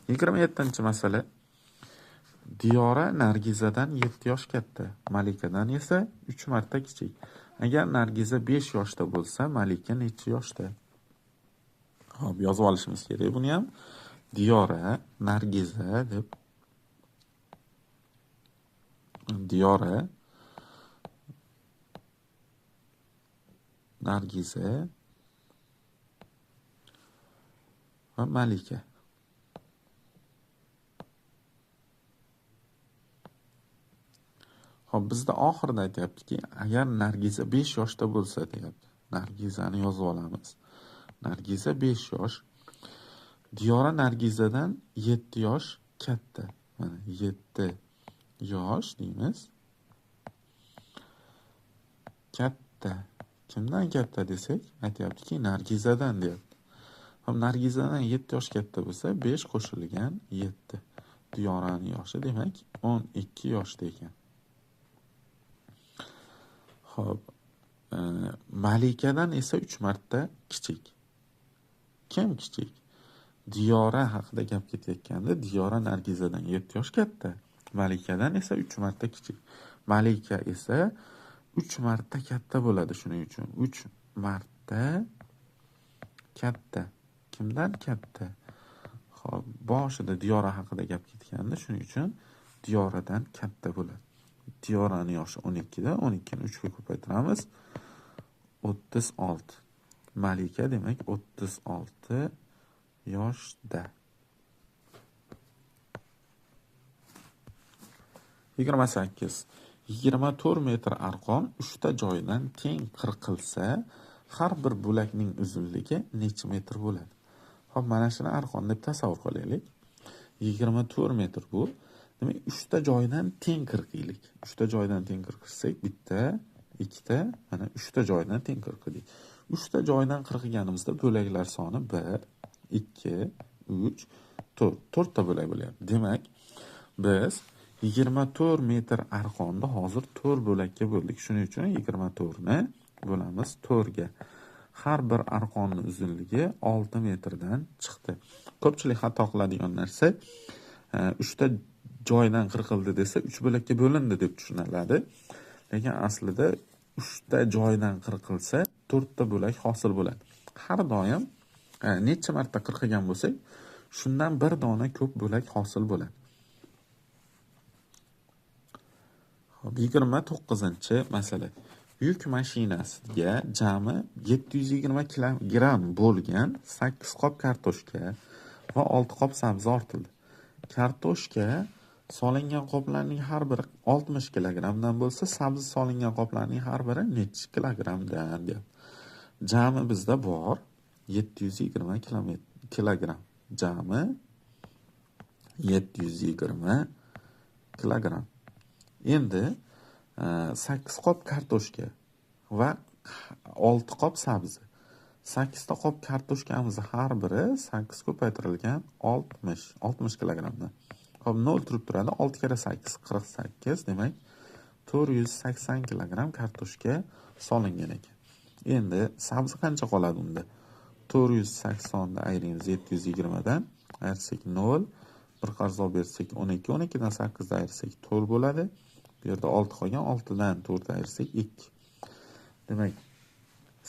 27-masala. Diyora Nargizadan 7 yosh katta, Malikadan esa 3 marta kichik. Agar Nargiza 5 yoshda bo'lsa, Malika necha yoshda? Xo'p, yozib olishimiz kerak buni ham. Diyora Nargiza deb. Diyora Nargiza va Malika. Xo'p, bizda oxirida aytyaptiki, agar Nargiza 5 yoshda bo'lsa deyapti. Nargizani yozib olamiz. Nargiza 5 yosh. Diyora Nargizadan 7 yosh katta. Mana 7 yosh deymiz. Katta. Kimdan katta desak, aytyaptiki, Nargizadan deyapti. Hop, Nargizadan 7 yosh katta bo'lsa, 5 qo'shilgan 7. Diyoraning yoshi demak 12 yoshda ekan. Xo'p, Malikadan esa 3 marta kichik. Kim kichik? Diyora haqida gap ketayotganda Diyora Nargizadan 7 yosh katta. Malikadan esa 3 marta kichik. Malika esa 3 marta katta bo'ladi, shuning uchun 3 marta katta. Kimdan katta? Xo'p, boshida Diyora haqida gap ketganda, shuning uchun Diyoradan katta bo'ladi. Diyoraning yoshi 12 da, 12 ni 3 ga ko'paytiramiz, 36. Malika demak 36 yoshda. 28. 24 metr arqon 3 ta joydan teng qirqilsa, har bir bo'lakning uzunligi necha metr bo'ladi? Xo'p, mana shuni arqon deb tasavvur qilaylik. 24 metr bu. Demak, 3 ta joydan teng qirqiylik. 3 ta joydan teng qirqsak, bitta, ikkita, mana 3 ta joydan teng qirqdik. 3 ta joydan qirqganimizda bo'laklar soni 1, 2, 3, 4. 4 ta bo'lak bo'lyapti. Demak, biz 24 metr arqonni hozir 4 bo'lakka bo'ldik. Shuning uchun 24 ni bo'lamiz 4 ga. Har bir arqonning uzunligi 6 metrdan chiqdi. Ko'pchilik xato qiladigan narsa, 3 ta joydan qirqildi desa 3 bo'lakka bo'lindi deb tushuniladi. Lekin aslida 3 ta joydan qirqilsa 4 ta bo'lak hosil bo'ladi. Har doim necha marta qirqilgan bo'lsak, shundan bir dona ko'p bo'lak hosil bo'ladi. Xo'p, 29-masala. Yuk mashinasiga jami 720 kilogramm bo'lgan 8 qop kartoshka va 6 qop sabzi ortildi. Kartoshka solingan qoplarning har biri 60 kilogrammdan bo'lsa, sabzi solingan qoplarning har biri necha kilogrammdan deyapti. Jami bizda bor 720 kilogramm. Jami 720 kilogramm. Endi 8 qop kartoshka va 6 qop sabzi. 8 ta qop kartoshkamiz har biri 8 ko'paytirilgan 60 kilogrammdan. Xo'p, 0 turib turadi. 6 kara 8 48, demak 480 kilogramm kartoshka solingan ekan. Endi sabzi qancha qoladi unda? 480 ni ayiramiz 720 dan, ayirsak 0, bir qarz olib bersak 12, 12 dan 8 ni ayirsak 4 bo'ladi. Bu yerda 6 qolgan, 6 dan 4 ayirsak 2. Demak,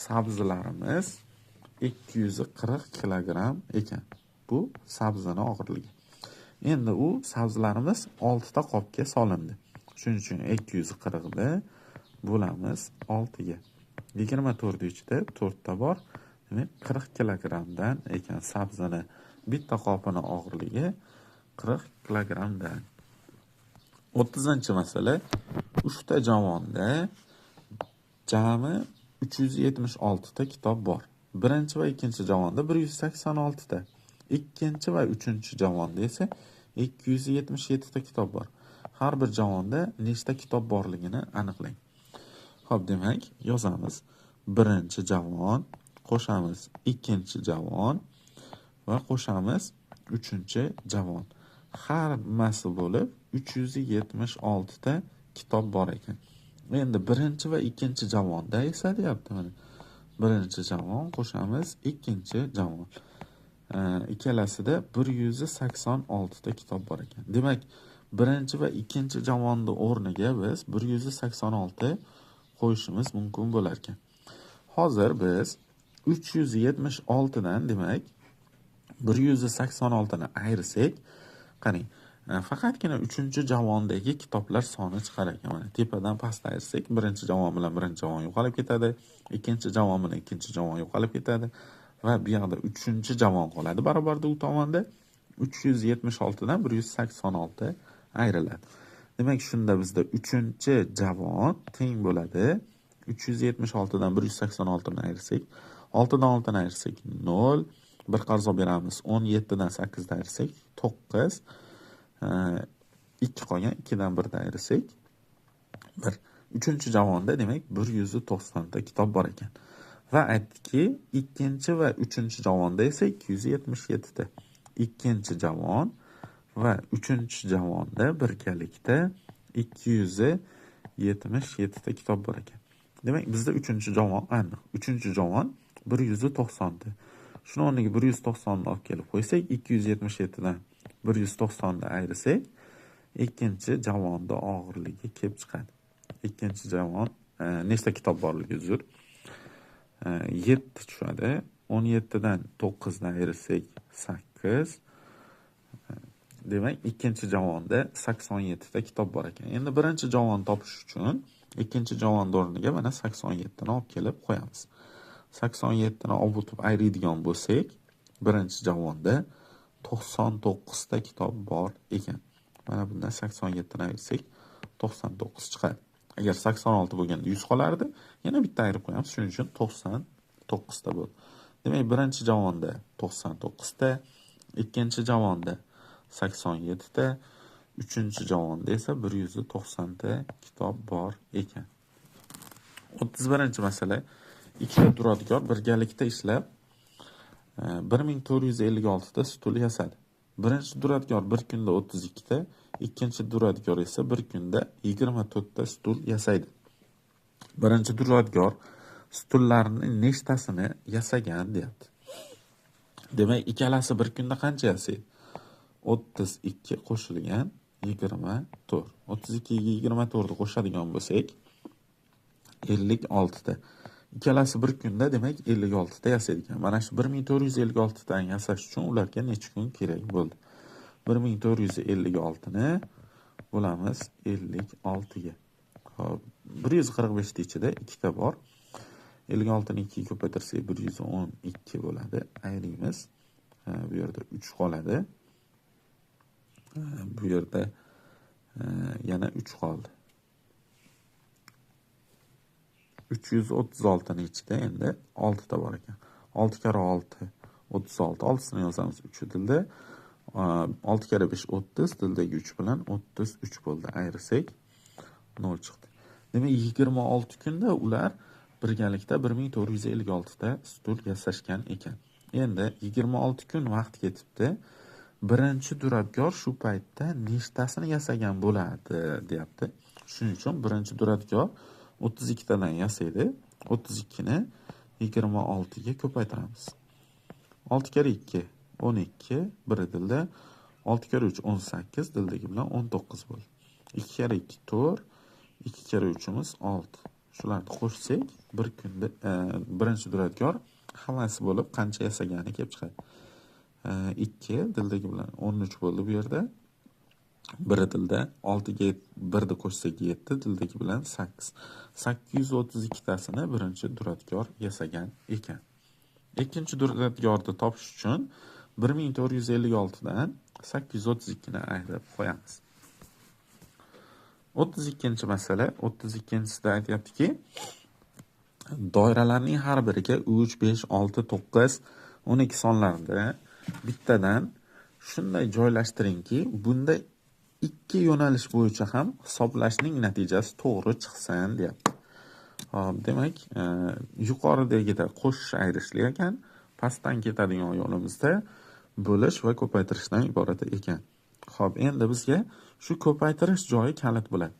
sabzilarimiz 240 kilogramm ekan. Bu sabzini og'irligi. Endi u sabzilarimiz 6 ta qopga solindi. Shuning uchun 240 ni bo'lamiz 6 ga. 24 ichida 4 ta bor. Demak, 40 kilogrammdan ekan sabzini bitta qopini og'irligi 40 kilogrammdan. 30-masala. 3 ta javonda jami 376 ta kitob bor. Birinchi va ikkinchi javonda 186 ta. Ikkinchi va uchinchi javonda esa 277 ta kitob bor. Har bir javonda nechta kitob borligini aniqlang. Xo'p, demak, yozamiz. Birinchi javon qo'shamiz ikkinchi javon va qo'shamiz uchinchi javon. Hammasi bo'lib 376 ta kitob bor ekan. Endi birinchi va ikkinchi javonda esa deyapti mana. Birinchi javon qo'shamiz ikkinchi javon. Ikkalasida 186 ta kitob bor ekan. Demak, birinchi va ikkinchi javonning o'rniga biz 186 qo'yishimiz mumkin bo'lar ekan. Hozir biz 376 dan demak 186 ni ayirsak, qarang, faqatgina 3-javondagi kitoblar soni chiqar ekan. Mana tepadan pastga ayirsak, birinchi javon bilan birinchi javon yo'qolib ketadi, ikkinchi javon bilan ikkinchi javon yo'qolib ketadi va bu yoqda 3-javon qoladi. Barobarda u tomonda 376 dan 186 ayriladi. Demak, shunda bizda 3-javon teng bo'ladi. 376 dan 186 ni ayirsak, 6 dan 6 ni ayirsak 0, bir qarz olib beramiz. 17 dan 8 ni ayirsak 9, 2 qolgan, 2 dan 1 dan ayirsak 1. Uchinchi javonda demak 190 ta kitob bor ekan. Va aytdiki, ikkinchi va uchinchi javonda esa 277 ta. Ikkinchi javon va uchinchi javonda birgalikda 277 ta kitob bor ekan. Demak, bizda uchinchi javon aniq. Uchinchi javon 190 ta. Shuni o'rniga 190 ni olib kelib qo'ysak, 277 dan 190 ni ayirsak, ikkinchi javonda og'irligi kelib chiqadi. Ikkinchi javon nechta kitob borligi uzr. 7 tushadi. 17 dan 9 ni ayirsak 8. Demak, ikkinchi javonda 87 ta kitob bor ekan. Endi birinchi javonni topish uchun ikkinchi javon o'rniga mana 87 ni olib kelib qo'yamiz. 87 ni olib o'tib ayiradigan bo'lsak, birinchi javonda 99 ta kitob bor ekan. Mana bundan 87 ni ayirsak 99 chiqadi. Agar 86 bo'lganda 100 qolardi. Yana bitta ayirib qo'yamiz. Shuning uchun 99 ta bo'ldi. Demak, birinchi javonda 99 ta, ikkinchi javonda 87 ta, uchinchi javonda esa 190 ta kitob bor ekan. 31-masala. Ikkita duradgor birgalikda ishlab 1456 ta stul yasadi. Birinchi duradgor bir kunda 32 ta, ikkinchi duradgor esa bir kunda 24 ta stul yasaydi. Birinchi duradgor stullarning nechtasini yasagan deyapti. Demak, ikkalasi bir kunda qancha yasaydi? 32 qo'shilgan 24. 32 ga 24 ni qo'shadigan bo'lsak 56 ta. Ikkalasi bir kunda demak 56 ta yasaydi ekan. Mana shu 1456 tani yasash uchun ularga necha kun kerak bo'ldi? 1456 ni bo'lamiz 56 ga. Xo'p, 145 ta ichida 2 ta bor. 56 ni 2 ga ko'paytirsak 112 bo'ladi. Ayirimiz. Bu yerda 3 qoladi. Bu yerda yana 3 qoldi. 336 ning ichida endi 6 ta bor ekan. 6 karra 6 36. 6sini yozamiz 3 dilda. 6 karra 5 30, dildagi 3 bilan 33 bo'ldi. Ayirsak 0 chiqdi. Demak, 26 kunda ular birgalikda 1456 ta stul yasashgan ekan. Endi 26 kun vaqt ketibdi. Birinchi duradgor shu paytda nechtasini yasagan bo'lardi deyapti. Shuning uchun birinchi duradgor 32 tadan yasaydi. 32 ni 26 ga ko'paytiramiz. 6 karra 2 12, 1 dilda, 6 karra 3 18, dildagi bilan 19 bo'ldi. 2 karra 2 4, 2 karra 3imiz 6. Shularni qo'shsak, bir kunda birinchi duradgor hammasi bo'lib qancha yasagani kelib chiqadi. 2 dildagi bilan 13 bo'ldi bu yerda. 1 dilda 6 ga 1 ni qo'shsak 7, dildagi bilan 8. 832 tasini birinchi duradgor yasagan ekan. Ikkinchi duradgorni topish uchun 1456 dan 832 ni ayirib qo'yamiz. 32-masala. 32-sida aytyaptiki, doiralarning har biriga 3, 5, 6, 9, 12 sonlarida bittadan shunday joylashtiringki, bunda ikki yo'nalish bo'yicha ham hisoblashning natijasi to'g'ri chiqsin deyapti. Xo'p, demak, yuqoridagida qo'shish ayirishli ekan, pastdan ketadigan yo'limizda bo'lish va ko'paytirishdan iborat ekan. Xo'p, endi bizga shu ko'paytirish joyi kalit bo'ladi.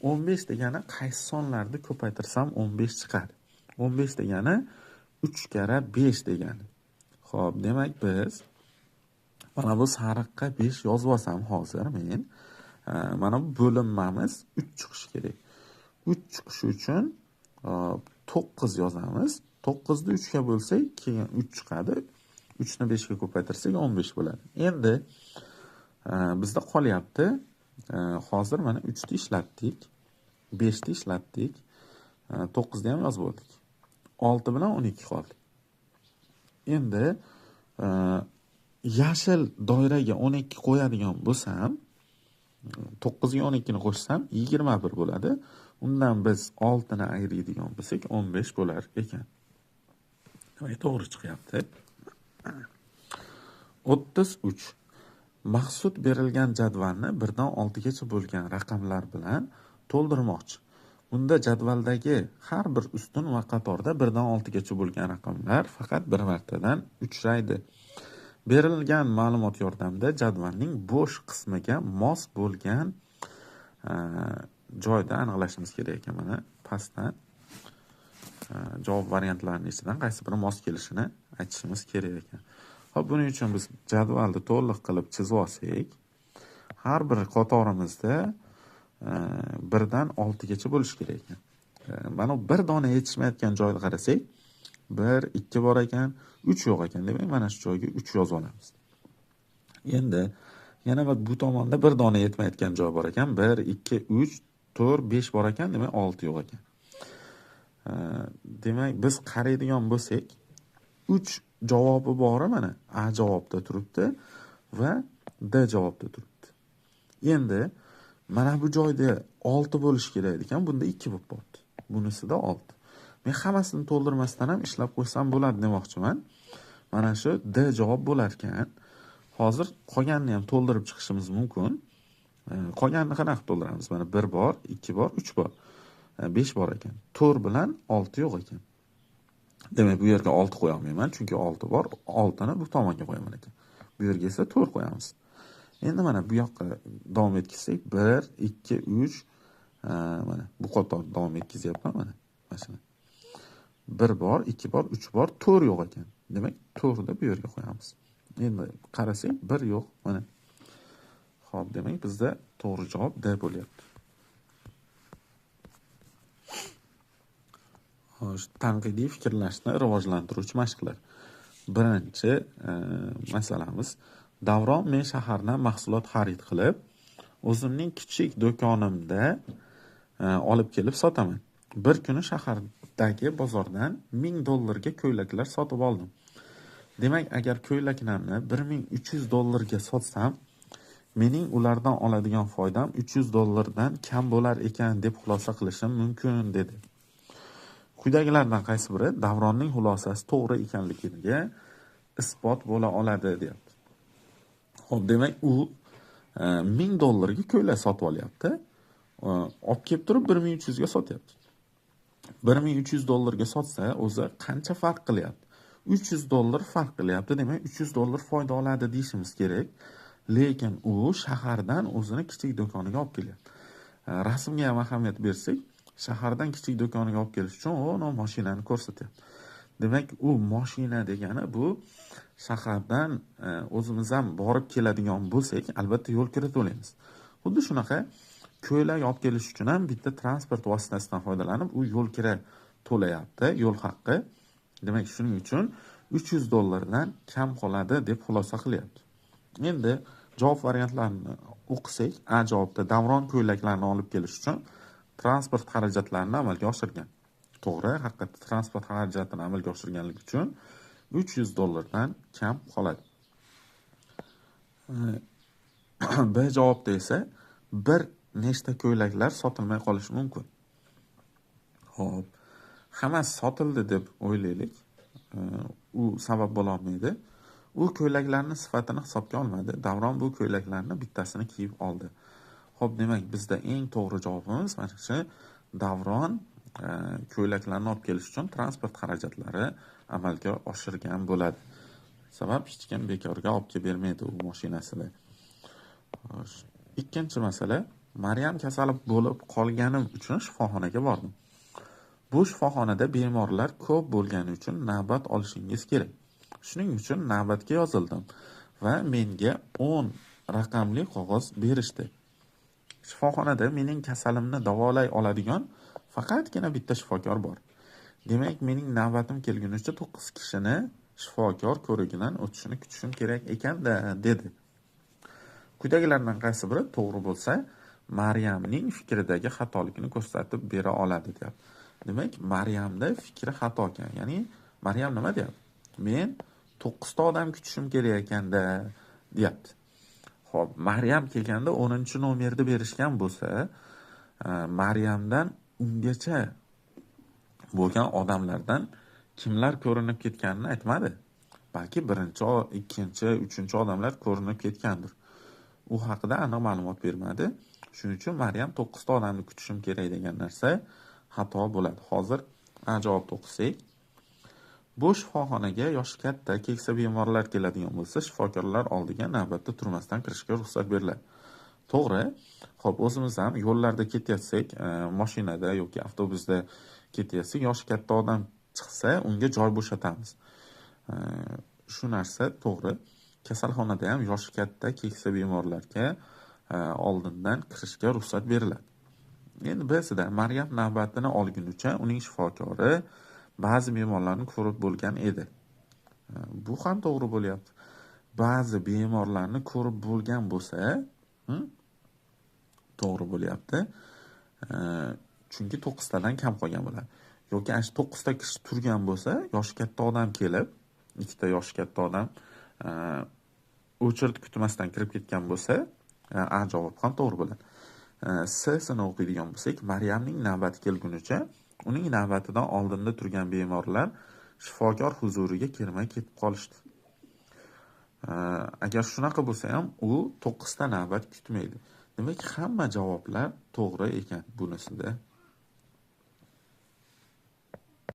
15 degani qaysi sonlarni ko'paytirsam 15 chiqadi. 15 degani 3 karra 5 degani. Xo'p, demak biz mana bu sariqqa 5 yozib olsam hozir men mana bu bo'linmamiz 3 chiqishi kerak. 3 chiqishi uchun 9 yozamiz. 9 ni 3 ga bo'lsak, keyin 3 chiqadi. 3 ni 5 ga ko'paytirsak 15 bo'ladi. Endi bizda qolyapti. Hozir mana 3 ni ishlatdik, 5 ni ishlatdik, 9 ni ham yozib oldik. 6 bilan 12 qoldi. Endi yashil doiraga 12 qo'yadigan bo'lsam, 9 ga 12 ni qo'shsam 21 bo'ladi. Undan biz 6 ni ayiradigan bo'lsak 15 bo'lar ekan. Demak, to'g'ri chiqyapti. 33. Maqsud berilgan jadvalni 1 dan 6 gacha bo'lgan raqamlar bilan to'ldirmoqchi. Bunda jadvaldagi har bir ustun va qatorda 1 dan 6 gacha bo'lgan raqamlar faqat bir martadan uchraydi. Berilgan ma'lumot yordamida jadvalning bo'sh qismiga mos bo'lgan joyda aniqlashimiz kerak ekan. Mana pastdan javob variantlarining ichidan qaysi biri mos kelishini aytishimiz kerak ekan. Xo'p, buning uchun biz jadvalni to'liq qilib chizib olsak, har bir qatorimizda 1 dan 6 gacha bo'lishi kerak ekan. Mana bir dona yetishmayotgan joyni qarasak, 1, 2 bor ekan, 3 yo'q ekan. Demak, mana shu joyga 3 yozib olamiz. Endi yana bu tomonda bir dona yetmayotgan joy bor ekan. 1, 2, 3, 4, 5 bor ekan, demak 6 yo'q ekan. Demak, biz qaraydigan bo'lsak, 3 javobi bori mana A javobda turibdi va D javobda turibdi. Endi mana bu joyda 6 bo'lishi kerak ekan, bunda 2 bo'lib qoldi. Bunisida 6. Men hammasini to'ldirmasdan ham ishlab qo'ysam bo'ladi demoqchiman. Mana shu D javob bo'lar ekan. Hozir qolganini ham to'ldirib chiqishimiz mumkin. Qolganini qanaqa to'ldiramiz? Mana 1 bor, 2 bor, 3 bor. 5 bor ekan. 4 bilan 6 yo'q ekan. Demak, bu yerga 6 qo'ya olmayman, chunki 6 bor. 6 ni bu tomonga qo'yaman ekan. Bu yerga esa 4 qo'yamiz. Endi mana bu yoqqa davom etkizsak, 1, 2, 3, mana bu qatorni davom etkazyapman mana. Mana shuni. 1 bor, 2 bor, 3 bor, 4 yo'q ekan. Demak, 4 ni bu yerga qo'yamiz. Endi qarasak, 1 yo'q mana. Xo'p, demak, bizda to'g'ri javob D bo'lyapti. Xo'sh, tanqidiy fikrlashni rivojlantiruvchi mashqlar. Birinchi masalamiz. Davron men shahardan mahsulot xarid qilib, o'zimning kichik do'konimda olib kelib sotaman. Bir kuni shahardagi bozordan $1000 ga ko'ylaklar sotib oldim. Demak, agar ko'ylaklarni $1300 ga sotsam, mening ulardan oladigan foydam $300 dan kam bo'lar ekan deb xulosa qilishim mumkin dedi. Quyidagilardan qaysi biri Davronning xulosasi to'g'ri ekanligiga isbot bo'la oladi deyapti. Xo'p, demak, u $1000 ga ko'ylak sotib olyapti. Olib kelib turib 1300 ga sotyapti. $1300 ga sotsa, o'zi qancha farq qilyapti? $300 farq qilyapti. Demak, $300 foyda oladi deyishimiz kerak. Lekin u shahardan o'zini kichik do'koniga olib kelyapti. Rasmga ham ahamiyat bersak, shahardan kichik do'koniga olib kelish uchun u mashinani ko'rsatyapti. Demak, u mashina degani bu shahardan o'zimiz ham borib keladigan bo'lsak, albatta yo'l kira to'laymiz. Xuddi shunaqa ko'ylak olib kelish uchun ham bitta transport vositasidan foydalanib, u yo'l kira to'layapti, yo'l haqqi. Demak, shuning uchun $300 dan kam qoladi deb xulosa qilyapti. Endi javob variantlarini o'qisak, A javobda Davron ko'ylaklarni olib kelish uchun transport xarajatlarini amalga oshirgan. To'g'ri, haqiqatda transport xarajatini amalga oshirganligi uchun $300 dan kam qoladi. B javobda esa bir nechta ko'ylaklar sotilmay qolishi mumkin. Xo'p, hammasi sotildi deb o'ylaylik. U sabab bo'la olmaydi. U ko'ylaklarning sifatini hisobga olmadi. Davron bu ko'ylaklarni bittasini kiyib oldi. Xo'p, demak, bizda eng to'g'ri javobimiz mana shu Davron ko'ylaklarni olib kelish uchun transport xarajatlari amalga oshirgan bo'ladi. Sabab hech kim bekorga olib kelib bermaydi u mashinasida. Xo'sh, ikkinchi masala. Maryam kasal bo'lib qolganim uchun shifoxonaga bordim. Bu shifoxonada bemorlar ko'p bo'lgani uchun navbat olishingiz kerak. Shuning uchun navbatga yozildim va menga 10 raqamli qog'oz berishdi. Shifoxonada mening kasalimni davolay oladigan faqatgina bitta shifokor bor. Demak, mening navbatim kelgunicha 9 kishini shifokor ko'rigidan o'tishini kutishim kerak ekanda, dedi. Quyidagilardan qaysi biri to'g'ri bo'lsa, Maryamning fikridagi xatolikni ko'rsatib bera oladi, deyapti. Demak, Maryamda fikri xato ekan. Ya'ni Maryam nima deyapti? Men 9 ta odam kutishim kerak ekanda, deyapti. Xo'p, Maryam kelganda 10-nomerni berishgan bo'lsa, Maryamdan ungacha bo'lgan odamlardan kimlar ko'rinib ketganini aytmadi. Balki birinchi, ikkinchi, uchinchi odamlar ko'rinib ketgandir. U haqida aniq ma'lumot bermadi. Shuning uchun Maryam 9 ta odamni kutishim kerak degan narsa xato bo'ladi. Hozir A javobni o'qisak, bu shifoxonaga yoshi katta, keksa bemorlar keladigan bo'lsa, shifokorlar oldiga navbatda turmasdan kirishga ruxsat beriladi. To'g'ri. Xo'p, o'zimiz ham yo'llarda ketayotsak, mashinada yoki avtobusda ketayotsak, yoshi katta odam chiqsa, unga joy bo'shatamiz. Shu narsa to'g'ri. Kasalxonada ham yoshi katta, keksa bemorlarga oldindan kirishga ruxsat beriladi. Endi B-sida Maryam navbatini olgunicha uning shifokori ba'zi bemorlarni ko'rib bo'lgan edi. Bu ham to'g'ri bo'lyapti. Ba'zi bemorlarni ko'rib bo'lgan bo'lsa, to'g'ri bo'lyapti. Chunki 9 tadan kam qolgan bo'ladi. Yoki ana shu 9 ta kishi turgan bo'lsa, yoshi katta odam kelib, ikkita yoshi katta odam o'chirib kutmasdan kirib ketgan bo'lsa, A javob ham to'g'ri bo'ladi. S-sini o'qiydigan bo'lsak, Maryamning navbati kelgunicha uning navbatidan oldinda turgan bemorlar shifokor huzuriga kirmay ketib qolishdi. Agar shunaqa bo'lsa ham, u 9 ta navbat kutmaydi. Demak, hamma javoblar to'g'ri ekan bunisida.